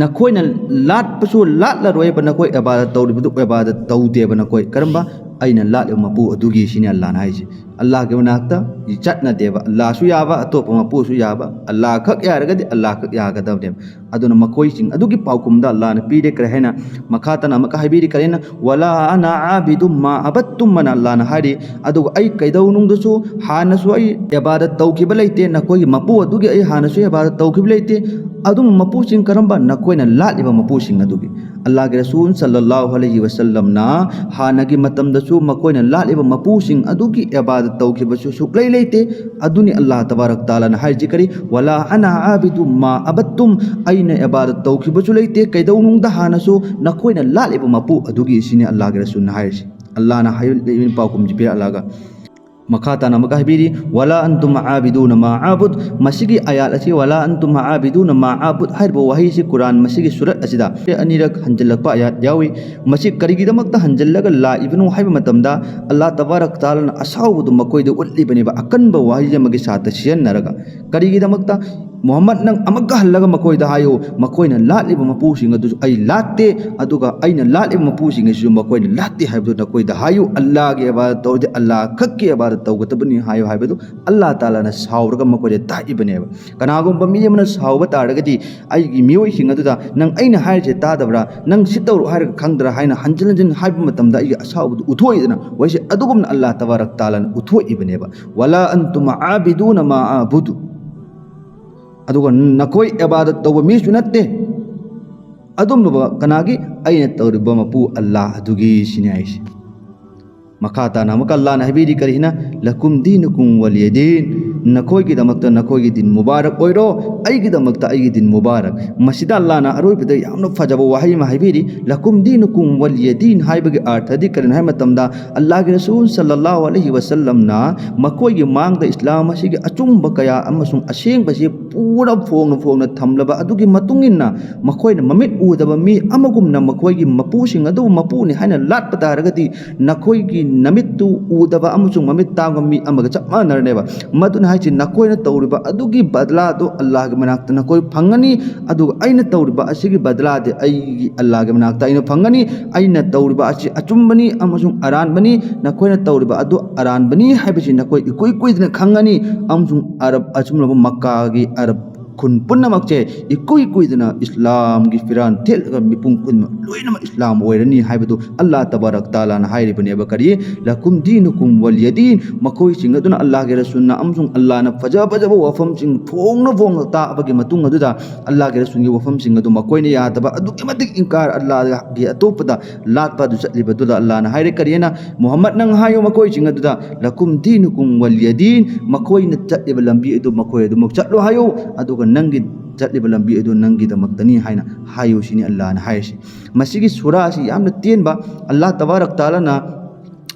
ꯅꯈꯣꯏꯅ ꯂꯥꯠꯄꯁꯨ ꯂꯥꯠꯂꯔꯣꯏꯕ, ꯅꯈꯣꯏ ꯏꯕꯥꯗꯠ ꯇꯧꯔꯤꯕꯗꯨ ꯏꯕꯥꯗꯠ ꯇꯧꯗꯦꯕ ꯅꯈꯣꯏ꯫ ꯀꯔꯝꯕ? ꯑꯩꯅ ꯂꯥꯠꯂꯤꯕ ꯃꯄꯨ ꯑꯗꯨꯒꯤ, ꯁꯤꯅꯤ ꯑꯜꯂꯥꯍꯅ ꯍꯥꯏꯁꯤ꯫ ꯑꯜꯂꯥꯍꯒꯤ ꯃꯅꯥꯛꯇ ꯆꯠꯅꯗꯦꯕ꯫ ꯑꯜꯂꯥꯍꯁꯨ ꯌꯥꯕ, ꯑꯇꯣꯞꯄ ꯃꯄꯨꯁꯨ ꯌꯥꯕ, ꯑꯜꯂꯥꯍ ꯈꯛ ꯌꯥꯔꯒꯗꯤ ꯑꯜꯂꯥꯍ ꯈꯛ ꯌꯥꯒꯗꯕꯅꯦꯕ꯫ ꯑꯗꯨꯅ ꯃꯈꯣꯏꯁꯤꯡ ꯑꯗꯨꯒꯤ ꯄꯥꯎꯈꯨꯝꯗ ꯑꯜꯂꯥꯍꯅ ꯄꯤꯔꯦ꯫ ꯀꯔꯤ ꯍꯥꯏꯅ? ꯃꯈꯥ ꯇꯥꯅ ꯑꯃꯨꯛꯀ ꯍꯥꯏꯕꯤꯔꯤ꯫ ꯀꯔꯤ ꯍꯥꯏꯅ? "ꯋꯂꯥ ꯑꯅꯥ ꯑꯥꯕꯤꯗꯨꯝ ꯃꯥ ꯑꯕꯠꯇꯨꯝ" ꯑꯅ ꯑꯜꯂꯥꯍꯅ ꯍꯥꯏꯔꯤ꯫ ꯑꯗꯨꯒ ꯑꯩ ꯀꯩꯗꯧꯅꯨꯡꯗꯁꯨ ꯍꯥꯟꯅꯁꯨ ꯑꯩ ꯏꯕꯥꯗꯠ ꯇꯧꯈꯤꯕ ꯂꯩꯇꯦ, ꯅꯈꯣꯏꯒꯤ ꯃꯄꯨ ꯑꯗꯨꯒꯤ ꯑꯩ ꯍꯥꯟꯅꯁꯨ ꯏꯕꯥꯗꯠ ꯇꯧꯈꯤꯕ ꯂꯩꯇꯦ꯫ ꯑꯗꯨꯝꯕ ꯃꯄꯨꯁꯤꯡ ꯀꯔꯝꯕ? ꯅꯈꯣꯏꯅ ꯂꯥꯠꯂꯤꯕ ꯃꯄꯨꯁꯤꯡ ꯑꯗꯨꯒꯤ꯫ ꯑꯜꯂꯥꯍꯒꯤ ꯔꯁꯨꯜ ꯁꯜꯂꯜꯂꯥꯍꯨ ꯑꯂꯩꯍꯤ ꯋꯁꯜꯂꯝꯅ ꯍꯥꯟꯅꯒꯤ ꯃꯇꯝꯗꯁꯨ ꯃꯈꯣꯏꯅ ꯂꯥꯠꯂꯤꯕ ꯃꯄꯨꯁꯤꯡ ꯑꯗꯨꯒꯤ ꯏꯕꯥꯗꯠ ꯇꯧꯈꯤꯕꯁꯨ ꯁꯨꯛꯂꯩ ꯂꯩꯇꯦ꯫ ꯑꯗꯨꯅꯤ ꯑꯜꯂꯥꯍ ꯇꯕꯥꯔꯛ ꯇꯥꯂꯥꯅ ꯍꯥꯏꯔꯤꯁꯤ꯫ ꯀꯔꯤ? "ꯋꯂꯥ ꯑꯅꯥ ꯑꯥꯕꯤꯗꯨꯝ ꯃꯥ ꯑꯕꯠꯇꯨꯝ", ꯑꯩꯅ ꯏꯕꯥꯗꯠ ꯇꯧꯈꯤꯕꯁꯨ ꯂꯩꯇꯦ ꯀꯩꯗꯧꯅꯨꯡꯗ ꯍꯥꯟꯅꯁꯨ, ꯅꯈꯣꯏꯅ ꯂꯥꯠꯂꯤꯕ ꯃꯄꯨ ꯑꯗꯨꯒꯤ, ꯁꯤꯅꯤ ꯑꯜꯂꯥꯍꯒꯤ ꯔꯁꯨꯜꯅ ꯍꯥꯏꯔꯤꯁꯤ꯫ ꯑꯜꯂꯥꯍꯅ ꯍꯥꯏꯔꯤꯕ ꯄꯥꯎꯈꯨꯝꯁꯤ ꯄꯤꯔꯛꯂꯒ ꯃꯈꯥ ꯇꯥꯅ ꯑꯃꯨꯛꯀ ꯍꯥꯏꯕꯤꯔꯤ, "ꯋꯂꯥ ꯑꯟꯇꯨꯝ ꯑꯥꯕꯤꯗꯨꯅ ꯃꯥ ꯑꯥꯕꯨꯗ"꯫ ꯃꯁꯤꯒꯤ ꯑꯥꯌꯥꯠ ꯑꯁꯤ "ꯋꯂꯥ ꯑꯟꯇꯨꯝ ꯑꯥꯕꯤꯗꯨꯅ ꯃꯥ ꯑꯥꯕꯨꯗ" ꯍꯥꯏꯔꯤꯕ ꯋꯥꯍꯩꯁꯤ ꯀꯨꯔꯥꯟ ꯃꯁꯤꯒꯤ ꯁꯨꯔꯠ ꯑꯁꯤꯗ ꯑꯅꯤꯔꯛ ꯍꯟꯖꯤꯜꯂꯛꯄ ꯑꯥꯌꯥꯠ ꯌꯥꯎꯏ꯫ ꯃꯁꯤ ꯀꯔꯤꯒꯤꯗꯃꯛꯇ ꯍꯟꯖꯤꯜꯂꯒ ꯂꯥꯛꯏꯕꯅꯣ ꯍꯥꯏꯕ ꯃꯇꯝꯗ, ꯑꯜꯂꯥꯍ ꯇꯕꯥꯔꯛ ꯇꯥꯂꯥꯅ ꯑꯁꯥꯎꯕꯗꯨ ꯃꯈꯣꯏꯗ ꯎꯠꯂꯤꯕꯅꯦꯕ, ꯑꯀꯟꯕ ꯋꯥꯍꯩ ꯑꯃꯒꯤ ꯁꯥꯠꯇ ꯁꯤꯖꯤꯟꯅꯔꯒ꯫ ꯀꯔꯤꯒꯤꯗꯃꯛꯇ? "ꯃꯨꯍꯝꯃꯗ, ꯅꯪ ꯑꯃꯨꯛꯀ ꯍꯜꯂꯒ ꯃꯈꯣꯏꯗ ꯍꯥꯏꯌꯨ, ꯃꯈꯣꯏꯅ ꯂꯥꯠꯂꯤꯕ ꯃꯄꯨꯁꯤꯡ ꯑꯗꯨꯁꯨ ꯑꯩ ꯂꯥꯠꯇꯦ, ꯑꯗꯨꯒ ꯑꯩꯅ ꯂꯥꯠꯂꯤꯕ ꯃꯄꯨꯁꯤꯡ ꯑꯁꯤꯁꯨ ꯃꯈꯣꯏꯅ ꯂꯥꯠꯇꯦ ꯍꯥꯏꯕꯗꯨ ꯅꯈꯣꯏꯗ ꯍꯥꯏꯌꯨ꯫ ꯑꯜꯂꯥꯍꯒꯤ ꯏꯕꯥꯗꯠ ꯇꯧꯔꯗꯤ ꯑꯜꯂꯥꯍ ꯈꯛꯀꯤ ꯏꯕꯥꯗꯠ ꯇꯧꯒꯗꯕꯅꯤ ꯍꯥꯏꯌꯨ" ꯍꯥꯏꯕꯗꯨ ꯑꯜꯂꯥꯍ ꯇꯥꯂꯥꯅ ꯁꯥꯎꯔꯒ ꯃꯈꯣꯏꯗ ꯇꯥꯛꯏꯕꯅꯦꯕ꯫ ꯀꯅꯥꯒꯨꯝꯕ ꯃꯤ ꯑꯃꯅ ꯁꯥꯎꯕ ꯇꯥꯔꯒꯗꯤ, ꯑꯩꯒꯤ ꯃꯤꯑꯣꯏꯁꯤꯡ ꯑꯗꯨꯗ "ꯅꯪ ꯑꯩꯅ ꯍꯥꯏꯔꯤꯁꯦ ꯇꯥꯗꯕ꯭ꯔꯥ? ꯅꯪ ꯁꯤ ꯇꯧꯔꯣ ꯍꯥꯏꯔꯒ ꯈꯪꯗ꯭ꯔꯥ?" ꯍꯥꯏꯅ ꯍꯟꯖꯤꯟ ꯍꯟꯖꯤꯟ ꯍꯥꯏꯕ ꯃꯇꯝꯗ ꯑꯩꯒꯤ ꯑꯁꯥꯎꯕꯗꯨ ꯎꯠꯊꯣꯛꯏꯗꯅ, ꯋꯥꯍꯩꯁꯦ ꯑꯗꯨꯒꯨꯝꯅ ꯑꯜꯂꯥꯍ ꯇꯕꯥꯔꯛ ꯇꯥꯂꯥꯅ ꯎꯠꯊꯣꯛꯏꯕꯅꯦꯕ꯫ "ꯋꯂꯥ ꯑꯟꯇꯨꯝ ꯑꯥꯕꯤꯗꯨꯅ ꯃꯥ ꯑꯥꯕꯨꯗꯨ"꯫ ꯑꯗꯨꯒ ꯅꯈꯣꯏ ꯏꯕꯥꯗꯠ ꯇꯧꯕ ꯃꯤꯁꯨ ꯅꯠꯇꯦ, ꯑꯗꯨꯝꯂꯕ ꯀꯅꯥꯒꯤ? ꯑꯩꯅ ꯇꯧꯔꯤꯕ ꯃꯄꯨ ꯑꯜꯂꯥꯍ ꯑꯗꯨꯒꯤ ꯁꯤꯅꯤ ꯍꯥꯏꯁꯦ꯫ ꯃꯈꯥ ꯇꯥꯅ ꯑꯃꯨꯛꯀ ꯑꯜꯂꯥꯍꯅ ꯍꯥꯏꯕꯤꯔꯤ ꯀꯔꯤꯅ? "ꯂꯀꯨꯝ ꯗꯤꯅꯨꯀꯨꯝ ꯋꯥꯂꯤꯌ ꯗꯤꯟ", ꯅꯈꯣꯏꯒꯤꯗꯃꯛꯇ ꯅꯈꯣꯏꯒꯤ ꯗꯤꯟ ꯃꯨꯕꯥꯔꯛ ꯑꯣꯏꯔꯣ, ꯑꯩꯒꯤꯗꯃꯛꯇ ꯑꯩꯒꯤ ꯗꯤꯟ ꯃꯨꯕꯥꯔꯛ꯫ ꯃꯁꯤꯗ ꯑꯜꯂꯥꯍꯅ ꯑꯔꯣꯏꯕꯗ ꯌꯥꯝꯅ ꯐꯖꯕ ꯋꯥꯍꯩ ꯑꯃ ꯍꯥꯏꯕꯤꯔꯤ, "ꯂꯀꯨꯝ ꯗꯤꯅꯨꯀꯨꯝ ꯋꯥꯂꯤꯌ ꯗꯤꯟ" ꯍꯥꯏꯕꯒꯤ ꯑꯥꯔꯊꯗꯤ ꯀꯔꯤꯅꯣ ꯍꯥꯏꯕ ꯃꯇꯝꯗ, ꯑꯜꯂꯥꯍꯒꯤ ꯔꯁꯨꯜ ꯁꯜꯂꯜꯂꯥꯍꯨ ꯑꯂꯩꯍꯤ ꯋꯁꯜꯂꯝꯅ ꯃꯈꯣꯏꯒꯤ ꯃꯥꯡꯗ ꯏꯁꯂꯥꯝ ꯑꯁꯤꯒꯤ ꯑꯆꯨꯝꯕ ꯀꯌꯥ ꯑꯃꯁꯨꯡ ꯑꯁꯦꯡꯕꯁꯤ ꯄꯨꯔ ꯐꯣꯡꯅ ꯐꯣꯡꯅ ꯊꯝꯂꯕ ꯑꯗꯨꯒꯤ ꯃꯇꯨꯡ ꯏꯟꯅ, ꯃꯈꯣꯏꯅ ꯃꯃꯤꯠ ꯎꯗꯕ ꯃꯤ ꯑꯃꯒꯨꯝꯅ ꯃꯈꯣꯏꯒꯤ ꯃꯄꯨꯁꯤꯡ ꯑꯗꯨꯕꯨ ꯃꯄꯨꯅꯤ ꯍꯥꯏꯅ ꯂꯥꯠꯄ ꯇꯥꯔꯒꯗꯤ, ꯅꯈꯣꯏꯒꯤ ꯅꯃꯤꯠꯇꯨ ꯎꯗꯕ ꯑꯃꯁꯨꯡ ꯃꯃꯤꯠ ꯇꯥꯡꯕ ꯃꯤ ꯑꯃꯒ ꯆꯞ ꯃꯥꯟꯅꯔꯅꯦꯕ꯫ ꯃꯗꯨꯅ ꯍꯥꯏꯁꯤ, ꯅꯈꯣꯏꯅ ꯇꯧꯔꯤꯕ ꯑꯗꯨꯒꯤ ꯕꯗꯂꯥꯗꯣ ꯑꯜꯂꯥꯍꯒꯤ ꯃꯅꯥꯛꯇ ꯅꯈꯣꯏ ꯐꯪꯒꯅꯤ, ꯑꯗꯨꯒ ꯑꯩꯅ ꯇꯧꯔꯤꯕ ꯑꯁꯤꯒꯤ ꯕꯗꯂꯥꯗꯤ ꯑꯩꯒꯤ ꯑꯜꯂꯥꯍꯒꯤ ꯃꯅꯥꯛꯇ ꯑꯩꯅ ꯐꯪꯒꯅꯤ꯫ ꯑꯩꯅ ꯇꯧꯔꯤꯕ ꯑꯁꯤ ꯑꯆꯨꯝꯕꯅꯤ ꯑꯃꯁꯨꯡ ꯑꯔꯥꯟꯕꯅꯤ, ꯅꯈꯣꯏꯅ ꯇꯧꯔꯤꯕ ꯑꯗꯨ ꯑꯔꯥꯟꯕꯅꯤ ꯍꯥꯏꯕꯁꯤ ꯅꯈꯣꯏ ꯏꯀꯨꯏ ꯀꯨꯏꯗꯅ ꯈꯪꯒꯅꯤ꯫ ꯑꯃꯁꯨꯡ ꯑꯔꯕ, ꯑꯆꯨꯝꯂꯕ ꯃꯛꯀꯥꯒꯤ ꯑꯔꯕ ꯈꯨꯟ ꯄꯨꯝꯅꯃꯛꯁꯦ ꯏꯀꯨꯏ ꯀꯨꯏꯗꯅ ꯏꯁꯂꯥꯝꯒꯤ ꯐꯤꯔꯥꯟ ꯊꯦꯠꯂꯒ ꯃꯤꯄꯨꯝ ꯈꯨꯗꯤꯡꯃꯛ ꯂꯣꯏꯅꯃꯛ ꯏꯁꯂꯥꯝ ꯑꯣꯏꯔꯅꯤ ꯍꯥꯏꯕꯗꯨ ꯑꯜꯂꯥꯍ ꯇꯕꯥꯔꯛ ꯇꯥꯂꯥꯅ ꯍꯥꯏꯔꯤꯕꯅꯦꯕ꯫ ꯀꯔꯤ? "ꯂꯀꯨꯝ ꯗꯤꯅꯨꯀꯨꯝ ꯋꯥꯂꯤꯌ ꯗꯤꯟ", ꯃꯈꯣꯏꯁꯤꯡ ꯑꯗꯨꯅ ꯑꯜꯂꯥꯍꯒꯤ ꯔꯁꯨꯜꯅ ꯑꯃꯁꯨꯡ ꯑꯜꯂꯥꯍꯅ ꯐꯖ ꯐꯖꯕ ꯋꯥꯐꯝꯁꯤꯡ ꯐꯣꯡꯅ ꯐꯣꯡꯅ ꯇꯥꯛꯑꯕꯒꯤ ꯃꯇꯨꯡ ꯑꯗꯨꯗ, ꯑꯜꯂꯥꯍꯒꯤ ꯔꯁꯨꯜꯒꯤ ꯋꯥꯐꯝꯁꯤꯡ ꯑꯗꯨ ꯃꯈꯣꯏꯅ ꯌꯥꯗꯕ, ꯑꯗꯨꯛꯀꯤ ꯃꯇꯤꯛ ꯏꯟꯀꯥꯔ, ꯑꯜꯂꯥꯍꯒꯤ ꯑꯇꯣꯞꯄꯗ ꯂꯥꯠꯄ ꯑꯗꯨ ꯆꯠꯂꯤꯕꯗꯨꯗ ꯑꯜꯂꯥꯍꯅ ꯍꯥꯏꯔꯦ ꯀꯔꯤꯅ? "ꯃꯨꯍꯝꯃꯗ, ꯅꯪ ꯍꯥꯏꯌꯨ ꯃꯈꯣꯏꯁꯤꯡ ꯑꯗꯨꯗ, ꯂꯀꯨꯝ ꯗꯤꯅꯨꯀꯨꯝ ꯋꯥꯂꯤꯌ ꯗꯤꯟ", ꯃꯈꯣꯏꯅ ꯆꯠꯂꯤꯕ ꯂꯝꯕꯤ ꯑꯗꯨ ꯃꯈꯣꯏ ꯑꯗꯨꯃꯛ ꯆꯠꯂꯣ ꯍꯥꯏꯌꯨ, ꯑꯗꯨꯒ ꯅꯪꯒꯤ ꯆꯠꯂꯤꯕ ꯂꯝꯕꯤ ꯑꯗꯨ ꯅꯪꯒꯤꯗꯃꯛꯇꯅꯤ ꯍꯥꯏꯅ ꯍꯥꯏꯌꯨ ꯁꯤꯅꯤ ꯑꯜꯂꯥꯍꯅ ꯍꯥꯏꯔꯤꯁꯤ꯫ ꯃꯁꯤꯒꯤ ꯁꯨꯔꯥ ꯑꯁꯤ ꯌꯥꯝꯅ ꯇꯦꯟꯕ, ꯑꯜꯂꯥꯍ ꯇꯕꯥꯔꯛ ꯇꯥꯂꯥꯅ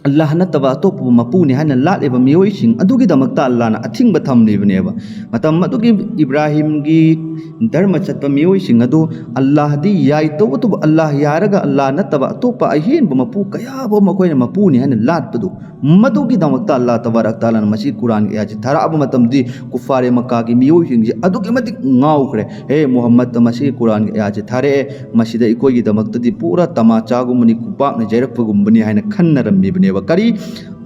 ꯑꯜꯂꯥꯍ ꯅꯠꯇꯕ ꯑꯇꯣꯞꯄꯕꯨ ꯃꯄꯨꯅꯤ ꯍꯥꯏꯅ ꯂꯥꯠꯂꯤꯕ ꯃꯤꯑꯣꯏꯁꯤꯡ ꯑꯗꯨꯒꯤꯗꯃꯛꯇ ꯑꯜꯂꯥꯍꯅ ꯑꯊꯤꯡꯕ ꯊꯝꯂꯤꯕꯅꯦꯕ꯫ ꯃꯇꯝ ꯑꯗꯨꯒꯤ ꯏꯕ꯭ꯔꯥꯍꯤꯝꯒꯤ ꯙꯔꯃ ꯆꯠꯄ ꯃꯤꯑꯣꯏꯁꯤꯡ ꯑꯗꯨ ꯑꯜꯂꯥꯍꯗꯤ ꯌꯥꯏ, ꯇꯧꯕꯇꯕꯨ ꯑꯜꯂꯥꯍ ꯌꯥꯔꯒ ꯑꯜꯂꯥꯍ ꯅꯠꯇꯕ ꯑꯇꯣꯞꯄ ꯑꯍꯦꯟꯕ ꯃꯄꯨ ꯀꯌꯥꯕꯨ ꯃꯈꯣꯏꯅ ꯃꯄꯨꯅꯤ ꯍꯥꯏꯅ ꯂꯥꯠꯄꯗꯨ, ꯃꯗꯨꯒꯤꯗꯃꯛꯇ ꯑꯜꯂꯥꯍ ꯇꯕꯥꯔꯛ ꯇꯥꯂꯥꯅ ꯃꯁꯤ ꯀꯨꯔꯥꯟꯒꯤ ꯑꯌꯥꯠꯁꯤ ꯊꯥꯔꯛꯑꯕ ꯃꯇꯝꯗꯗꯤ ꯀꯨꯐꯥꯔꯦ ꯃꯛꯀꯥꯒꯤ ꯃꯤꯑꯣꯏꯁꯤꯡꯁꯦ ꯑꯗꯨꯛꯀꯤ ꯃꯇꯤꯛ ꯉꯥꯎꯈ꯭ꯔꯦ꯫ "ꯍꯦ ꯃꯨꯍꯝꯃꯗ, ꯃꯁꯤ ꯀꯨꯔꯥꯟꯒꯤ ꯑꯌꯥꯠꯁꯤ ꯊꯥꯔꯛꯑꯦ, ꯃꯁꯤꯗ ꯑꯩꯈꯣꯏꯒꯤꯗꯃꯛꯇꯗꯤ ꯄꯨꯔꯥ ꯇꯃꯥꯆꯥꯒꯨꯝꯕꯅꯤ, ꯈꯨꯄꯥꯛꯅ ꯌꯩꯔꯛꯄꯒꯨꯝꯕꯅꯤ" ꯍꯥꯏꯅ ꯈꯟꯅꯔꯝꯃꯤꯕꯅꯦꯕ꯫ ꯀꯔꯤ?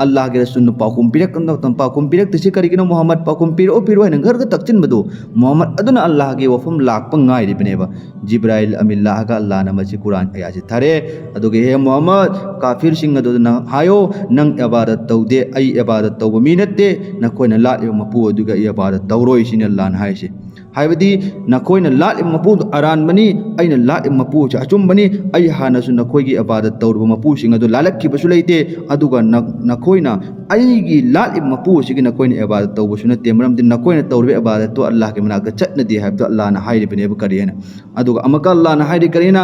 ꯑꯜꯂꯥꯍꯒꯤ ꯔꯁꯨꯜꯅ ꯄꯥꯎꯈꯨꯝ ꯄꯤꯔꯛꯇꯅ, ꯄꯥꯎꯈꯨꯝ ꯄꯤꯔꯛꯇ꯭ꯔꯤꯁꯤ ꯀꯔꯤꯒꯤꯅꯣ? "ꯃꯨꯍꯝꯃꯗ, ꯄꯥꯎꯈꯨꯝ ꯄꯤꯔꯛꯑꯣ, ꯄꯤꯔꯛꯑꯣ" ꯍꯥꯏꯅ ꯒꯔꯒ ꯇꯛꯁꯤꯟꯕꯗꯨ, ꯃꯨꯍꯝꯃꯗ ꯑꯗꯨꯅ ꯑꯜꯂꯥꯍꯒꯤ ꯋꯥꯐꯝ ꯂꯥꯛꯄ ꯉꯥꯏꯔꯤꯕꯅꯦꯕ꯫ ꯖꯤꯕ꯭ꯔꯥꯏꯜ ꯑꯃꯤꯟ ꯂꯥꯛꯑꯒ ꯑꯜꯂꯥꯍꯅ ꯃꯁꯤ ꯀꯨꯔꯥꯟ ꯑꯌꯥꯠꯁꯤ ꯊꯥꯔꯛꯑꯦ꯫ ꯑꯗꯨꯒ "ꯍꯦ ꯃꯨꯍꯝꯃꯗ, ꯀꯥꯐꯤꯔꯁꯤꯡ ꯑꯗꯨꯗ ꯅꯪ ꯍꯥꯏꯌꯣ, ꯅꯪ ꯏꯕꯥꯗꯠ ꯇꯧꯗꯦ, ꯑꯩ ꯏꯕꯥꯗꯠ ꯇꯧꯕ ꯃꯤ ꯅꯠꯇꯦ, ꯅꯈꯣꯏꯅ ꯂꯥꯠꯂꯤꯕ ꯃꯄꯨ ꯑꯗꯨꯒ ꯑꯩ ꯏꯕꯥꯗꯠ ꯇꯧꯔꯣꯏ" ꯁꯤꯅꯤ ꯑꯜꯂꯥꯍꯅ ꯍꯥꯏꯔꯤꯁꯦ꯫ ꯍꯥꯏꯕꯗꯤ ꯅꯈꯣꯏꯅ ꯂꯥꯠꯂꯤꯕ ꯃꯄꯨꯗꯨ ꯑꯔꯥꯟꯕꯅꯤ, ꯑꯩꯅ ꯂꯥꯠꯂꯤꯕ ꯃꯄꯨꯁꯤ ꯑꯆꯨꯝꯕꯅꯤ, ꯑꯩ ꯍꯥꯟꯅꯁꯨ ꯅꯈꯣꯏꯒꯤ ꯏꯕꯥꯗꯠ ꯇꯧꯔꯨꯕ ꯃꯄꯨꯁꯤꯡ ꯑꯗꯨ ꯂꯥꯜꯂꯛꯈꯤꯕꯁꯨ ꯂꯩꯇꯦ, ꯑꯗꯨꯒ ꯅ-, ꯅꯈꯣꯏꯅ ꯑꯩꯒꯤ ꯂꯥꯠꯂꯤꯕ ꯃꯄꯨ ꯑꯁꯤꯒꯤ ꯅꯈꯣꯏꯅ ꯏꯕꯥꯗꯠ ꯇꯧꯕꯁꯨ ꯅꯠꯇꯦ, ꯃꯔꯝꯗꯤ ꯅꯈꯣꯏꯅ ꯇꯧꯔꯤꯕ ꯏꯕꯥꯗꯠꯇꯨ ꯑꯜꯂꯥꯍꯒꯤ ꯃꯅꯥꯛꯇ ꯆꯠꯅꯗꯦ ꯍꯥꯏꯕꯗꯨ ꯑꯜꯂꯥꯍꯅ ꯍꯥꯏꯔꯤꯕꯅꯦꯕ꯫ ꯀꯔꯤ ꯍꯥꯏꯅ? ꯑꯗꯨꯒ ꯑꯃꯨꯛꯀ ꯑꯜꯂꯥꯍꯅ ꯍꯥꯏꯔꯤ ꯀꯔꯤꯅ?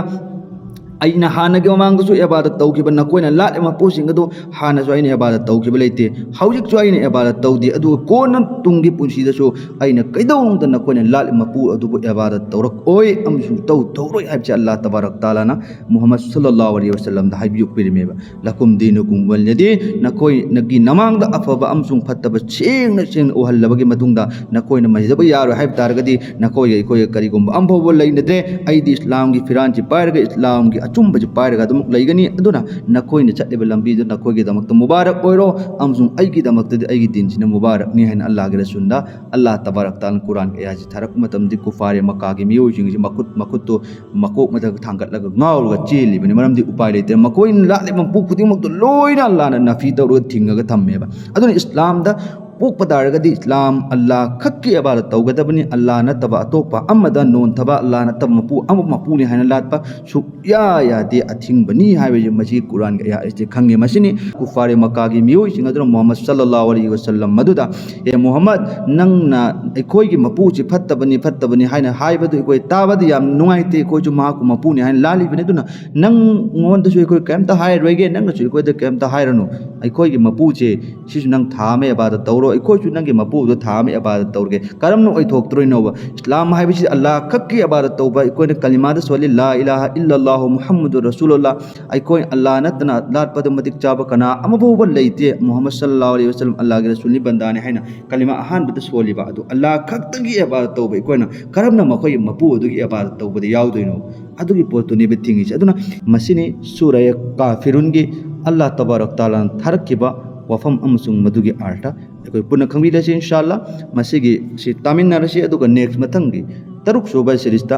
ꯑꯩꯅ ꯍꯥꯟꯅꯒꯤ ꯃꯃꯥꯡꯗꯁꯨ ꯏꯕꯥꯗꯠ ꯇꯧꯈꯤꯕ ꯅꯈꯣꯏꯅ ꯂꯥꯠꯂꯤꯕ ꯃꯄꯨꯁꯤꯡ ꯑꯗꯨ ꯍꯥꯟꯅꯁꯨ ꯑꯩꯅ ꯏꯕꯥꯗꯠ ꯇꯧꯈꯤꯕ ꯂꯩꯇꯦ, ꯍꯧꯖꯤꯛꯁꯨ ꯑꯩꯅ ꯏꯕꯥꯗꯠ ꯇꯧꯗꯦ, ꯑꯗꯨꯒ ꯀꯣꯟꯅ ꯇꯨꯡꯒꯤ ꯄꯨꯟꯁꯤꯗꯁꯨ ꯑꯩꯅ ꯀꯩꯗꯧꯅꯨꯡꯗ ꯅꯈꯣꯏꯅ ꯂꯥꯠꯂꯤꯕ ꯃꯄꯨ ꯑꯗꯨꯕꯨ ꯏꯕꯥꯗꯠ ꯇꯧꯔꯛꯑꯣꯏ ꯑꯃꯁꯨꯡ ꯇꯧ-, ꯇꯧꯔꯣꯏ ꯍꯥꯏꯕꯁꯦ ꯑꯜꯂꯥꯍ ꯇꯕꯥꯔꯛ ꯇꯥꯂꯥꯅ ꯃꯨꯍꯝꯃꯗ ꯁꯜꯂꯜꯂꯥꯍꯨ ꯑꯂꯩꯍꯤ ꯋꯁꯜꯂꯝꯗ ꯍꯥꯏꯕꯤꯔꯛꯄꯤꯔꯝꯃꯦꯕ꯫ "ꯂꯀꯨꯝ ꯗꯤꯅꯨꯀꯨꯝ ꯋꯂꯤꯌ ꯗꯤꯟ", ꯅꯈꯣꯏꯅꯒꯤ ꯅꯃꯥꯡꯗ ꯑꯐꯕ ꯑꯃꯁꯨꯡ ꯐꯠꯇꯕ ꯁꯦꯡꯅ ꯁꯦꯡꯅ ꯎꯍꯜꯂꯕꯒꯤ ꯃꯇꯨꯡꯗ ꯅꯈꯣꯏꯅ ꯃꯁꯤꯗꯕꯨ ꯌꯥꯔꯣꯏ ꯍꯥꯏꯕ ꯇꯥꯔꯒꯗꯤ ꯅꯈꯣꯏꯒ ꯑꯩꯈꯣꯏꯒ ꯀꯔꯤꯒꯨꯝꯕ ꯑꯃꯐꯥꯎꯕ ꯂꯩꯅꯗ꯭ꯔꯦ꯫ ꯑꯩꯗꯤ ꯏꯁꯂꯥꯝꯒꯤ ꯐꯤꯔꯥꯟꯁꯤ ꯄꯥꯏꯔꯒ ꯏꯁꯂꯥꯝꯒꯤ ꯑꯆꯨꯝꯕꯁꯤ ꯄꯥꯏꯔꯒ ꯑꯗꯨꯃꯛ ꯂꯩꯒꯅꯤ꯫ ꯑꯗꯨꯅ ꯅꯈꯣꯏꯅ ꯆꯠꯂꯤꯕ ꯂꯝꯕꯤꯗꯨ ꯅꯈꯣꯏꯒꯤꯗꯃꯛꯇ ꯃꯨꯕꯥꯔꯛ ꯑꯣꯏꯔꯣ, ꯑꯃꯁꯨꯡ ꯑꯩꯒꯤꯗꯃꯛꯇꯗꯤ ꯑꯩꯒꯤ ꯗꯤꯟꯁꯤꯅ ꯃꯨꯕꯥꯔꯛꯅꯤ ꯍꯥꯏꯅ ꯑꯜꯂꯥꯍꯒꯤ ꯔꯁꯨꯜꯗ ꯑꯜꯂꯥꯍ ꯇꯕꯥꯔꯛ ꯇꯥꯂꯥꯅ ꯀꯨꯔꯥꯟꯒꯤ ꯑꯌꯥꯠꯁꯤ ꯊꯥꯔꯛꯄ ꯃꯇꯝꯗ ꯀꯨꯐꯥꯔꯦ ꯃꯛꯀꯥꯒꯤ ꯃꯤꯑꯣꯏꯁꯤꯡꯁꯤ ꯃꯈꯨꯠ, ꯃꯈꯨꯠꯇꯨ ꯃꯀꯣꯛ ꯃꯊꯛꯇ ꯊꯥꯡꯒꯠꯂꯒ ꯉꯥꯎꯔꯒ ꯆꯦꯜꯂꯤꯕꯅꯤ꯫ ꯃꯔꯝꯗꯤ ꯎꯄꯥꯏ ꯂꯩꯇ꯭ꯔꯦ꯫ ꯃꯈꯣꯏꯅ ꯂꯥꯠꯂꯤꯕ ꯃꯄꯨ ꯈꯨꯗꯤꯡꯃꯛꯇꯨ ꯂꯣꯏꯅ ꯑꯜꯂꯥꯍꯅ ꯅꯐꯤ ꯇꯧꯔꯒ ꯊꯤꯡꯉꯒ ꯊꯝꯃꯦꯕ꯫ ꯑꯗꯨꯅ ꯏꯁꯂꯥꯝꯗ ꯄꯣꯛꯄ ꯇꯥꯔꯒꯗꯤ ꯏꯁꯂꯥꯝ ꯑꯜꯂꯥꯍ ꯈꯛꯀꯤ ꯏꯕꯥꯗꯠ ꯇꯧꯒꯗꯕꯅꯤ꯫ ꯑꯜꯂꯥꯍ ꯅꯠꯇꯕ ꯑꯇꯣꯞꯄ ꯑꯃꯗ ꯅꯣꯟꯊꯕ, ꯑꯜꯂꯥꯍ ꯅꯠꯇꯕ ꯃꯄꯨ ꯑꯃ ꯃꯄꯨꯅꯤ ꯍꯥꯏꯅ ꯂꯥꯠꯄ ꯁꯨꯛꯌꯥ ꯌꯥꯗꯦ, ꯑꯊꯤꯡꯕꯅꯤ ꯍꯥꯏꯕꯁꯤ ꯃꯁꯤ ꯀꯨꯔꯥꯟꯒꯤ ꯑꯌꯥꯠꯁꯤ ꯈꯪꯉꯦ꯫ ꯃꯁꯤꯅꯤ ꯀꯨꯐꯥꯔꯦ ꯃꯛꯀꯥꯒꯤ ꯃꯤꯑꯣꯏꯁꯤꯡ ꯑꯗꯨꯅ ꯃꯨꯍꯝꯃꯗ ꯁꯜꯂꯜꯂꯥꯍꯨ ꯑꯂꯩꯍꯤ ꯋꯁꯜꯂꯝ ꯃꯗꯨꯗ, "ꯑꯦ ꯃꯨꯍꯝꯃꯗ, ꯅꯪꯅ ꯑꯩꯈꯣꯏꯒꯤ ꯃꯄꯨꯁꯤ ꯐꯠꯇꯕꯅꯤ, ꯐꯠꯇꯕꯅꯤ ꯍꯥꯏꯅ ꯍꯥꯏꯕꯗꯨ ꯑꯩꯈꯣꯏ ꯇꯥꯕꯗ ꯌꯥꯝ ꯅꯨꯡꯉꯥꯏꯇꯦ, ꯑꯩꯈꯣꯏꯁꯨ ꯃꯍꯥꯛꯄꯨ ꯃꯄꯨꯅꯤ ꯍꯥꯏꯅ ꯂꯥꯜꯂꯤꯕꯅꯤ, ꯑꯗꯨꯅ ꯅꯪꯉꯣꯟꯗꯁꯨ ꯑꯩꯈꯣꯏ ꯀꯔꯤꯝꯇ ꯍꯥꯏꯔꯣꯏꯒꯦ, ꯅꯪꯅꯁꯨ ꯑꯩꯈꯣꯏꯗ ꯀꯔꯤꯝꯇ ꯍꯥꯏꯔꯅꯨ꯫ ꯑꯩꯈꯣꯏꯒꯤ ꯃꯄꯨꯁꯦ ꯁꯤꯁꯨ ꯅꯪ ꯊꯥ ꯑꯃ ꯏꯕꯥꯗꯠ ꯇꯧꯔꯣ, ꯑꯩꯈꯣꯏꯁꯨ ꯅꯪꯒꯤ ꯃꯄꯨꯗꯣ ꯊꯥ ꯑꯃ ꯏꯕꯥꯗꯠ ꯇꯧꯔꯒꯦ"꯫ ꯀꯔꯝꯅ ꯑꯣꯏꯊꯣꯛꯇ꯭ꯔꯣꯏꯅꯣꯕ? ꯏꯁꯂꯥꯝ ꯍꯥꯏꯕꯁꯤ ꯑꯜꯂꯥꯍ ꯈꯛꯀꯤ ꯏꯕꯥꯗꯠ ꯇꯧꯕ, ꯑꯩꯈꯣꯏꯅ ꯀꯂꯤꯃꯥꯗ ꯁꯣꯜꯂꯤ, "ꯂꯥ ꯏꯂꯥꯍ ꯏꯜꯂꯜꯂꯥꯍꯨ ꯃꯨꯍꯝꯃꯗꯨꯔ ꯔꯁꯨꯂꯨꯜꯂꯥꯍ", ꯑꯩꯈꯣꯏ ꯑꯜꯂꯥꯍ ꯅꯠꯇꯅ ꯂꯥꯠꯄꯗ ꯃꯇꯤꯛ ꯆꯥꯕ ꯀꯅꯥ ꯑꯃꯐꯥꯎꯕ ꯂꯩꯇꯦ, ꯃꯨꯍꯝꯃꯗ ꯁꯜꯂꯜꯂꯥꯍꯨ ꯑꯂꯩꯍꯤ ꯋꯁꯜꯂꯝ ꯑꯜꯂꯥꯍꯒꯤ ꯔꯁꯨꯜꯅꯤ, ꯕꯟꯗꯥꯅꯤ ꯍꯥꯏꯅ ꯀꯂꯤꯃꯥ ꯑꯍꯥꯟꯕꯗ ꯁꯣꯜꯂꯤꯕ ꯑꯗꯨ ꯑꯜꯂꯥꯍ ꯈꯛꯇꯒꯤ ꯏꯕꯥꯗꯠ ꯇꯧꯕ ꯑꯩꯈꯣꯏꯅ ꯀꯔꯝꯅ ꯃꯈꯣꯏꯒꯤ ꯃꯄꯨ ꯑꯗꯨꯒꯤ ꯏꯕꯥꯗꯠ ꯇꯧꯕꯗ ꯌꯥꯎꯗꯣꯏꯅꯣ? ꯑꯗꯨꯒꯤ ꯄꯣꯠꯇꯨꯅꯦꯕ ꯊꯤꯡꯉꯤꯁꯦ꯫ ꯑꯗꯨꯅ ꯃꯁꯤꯅꯤ ꯁꯨꯔꯥꯌꯦ ꯀꯥꯐꯤꯔꯨꯟꯒꯤ ꯑꯜꯂꯥꯍ ꯇꯕꯥꯔꯛ ꯇꯥꯂꯥꯅ ꯊꯥꯔꯛꯈꯤꯕ ꯋꯥꯐꯝ ꯑꯃꯁꯨꯡ ꯃꯗꯨꯒꯤ ꯑꯥꯔꯊ ꯑꯩꯈꯣꯏ ꯄꯨꯟꯅ ꯈꯪꯃꯤꯟꯅꯁꯤ ꯏꯟꯁꯥ ꯑꯜꯂꯥꯍ꯫ ꯃꯁꯤꯒꯤ ꯁꯤ ꯇꯥꯃꯤꯟꯅꯔꯁꯤ, ꯑꯗꯨꯒ ꯅꯦꯛꯁ ꯃꯊꯪꯒꯤ ꯇꯔꯨꯛ ꯁꯨꯕ ꯁꯤꯔꯤꯁꯇ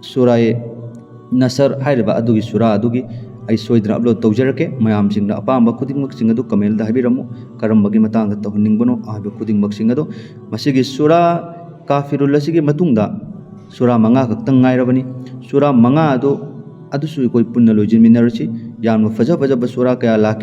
ꯁꯨꯔꯥꯌꯦ ꯅꯁꯔ ꯍꯥꯏꯔꯤꯕ ꯑꯗꯨꯒꯤ ꯁꯨꯔꯥ ꯑꯗꯨꯒꯤ ꯑꯩ ꯁꯣꯏꯗꯅ ꯑꯞꯂꯣꯗ ꯇꯧꯖꯔꯛꯀꯦ꯫ ꯃꯌꯥꯝꯁꯤꯡꯅ ꯑꯄꯥꯝꯕ ꯈꯨꯗꯤꯡꯃꯛꯁꯤꯡ ꯑꯗꯨ ꯀꯃꯦꯟꯗ ꯍꯥꯏꯕꯤꯔꯝꯃꯨ, ꯀꯔꯝꯕꯒꯤ ꯃꯇꯥꯡꯗ ꯇꯧꯍꯟꯅꯤꯡꯕꯅꯣ ꯍꯥꯏꯕ ꯈꯨꯗꯤꯡꯃꯛꯁꯤꯡ ꯑꯗꯨ꯫ ꯃꯁꯤꯒꯤ ꯁꯨꯔꯥ ꯀꯥꯐꯤꯔꯨꯜ ꯑꯁꯤꯒꯤ ꯃꯇꯨꯡꯗ ꯁꯨꯔꯥ ꯃꯉꯥ ꯈꯛꯇꯪ ꯉꯥꯏꯔꯕꯅꯤ꯫ ꯁꯨꯔꯥ ꯃꯉꯥ ꯑꯗꯨ, ꯑꯗꯨꯁꯨ ꯑꯩꯈꯣꯏ ꯄꯨꯟꯅ ꯂꯣꯏꯁꯤꯟꯃꯤꯟꯅꯔꯁꯤ꯫ ꯌꯥꯝꯅ ꯐꯖ ꯐꯖꯕ ꯁꯨꯔꯥ ꯀꯌꯥ ꯂꯥꯛꯈꯤ꯫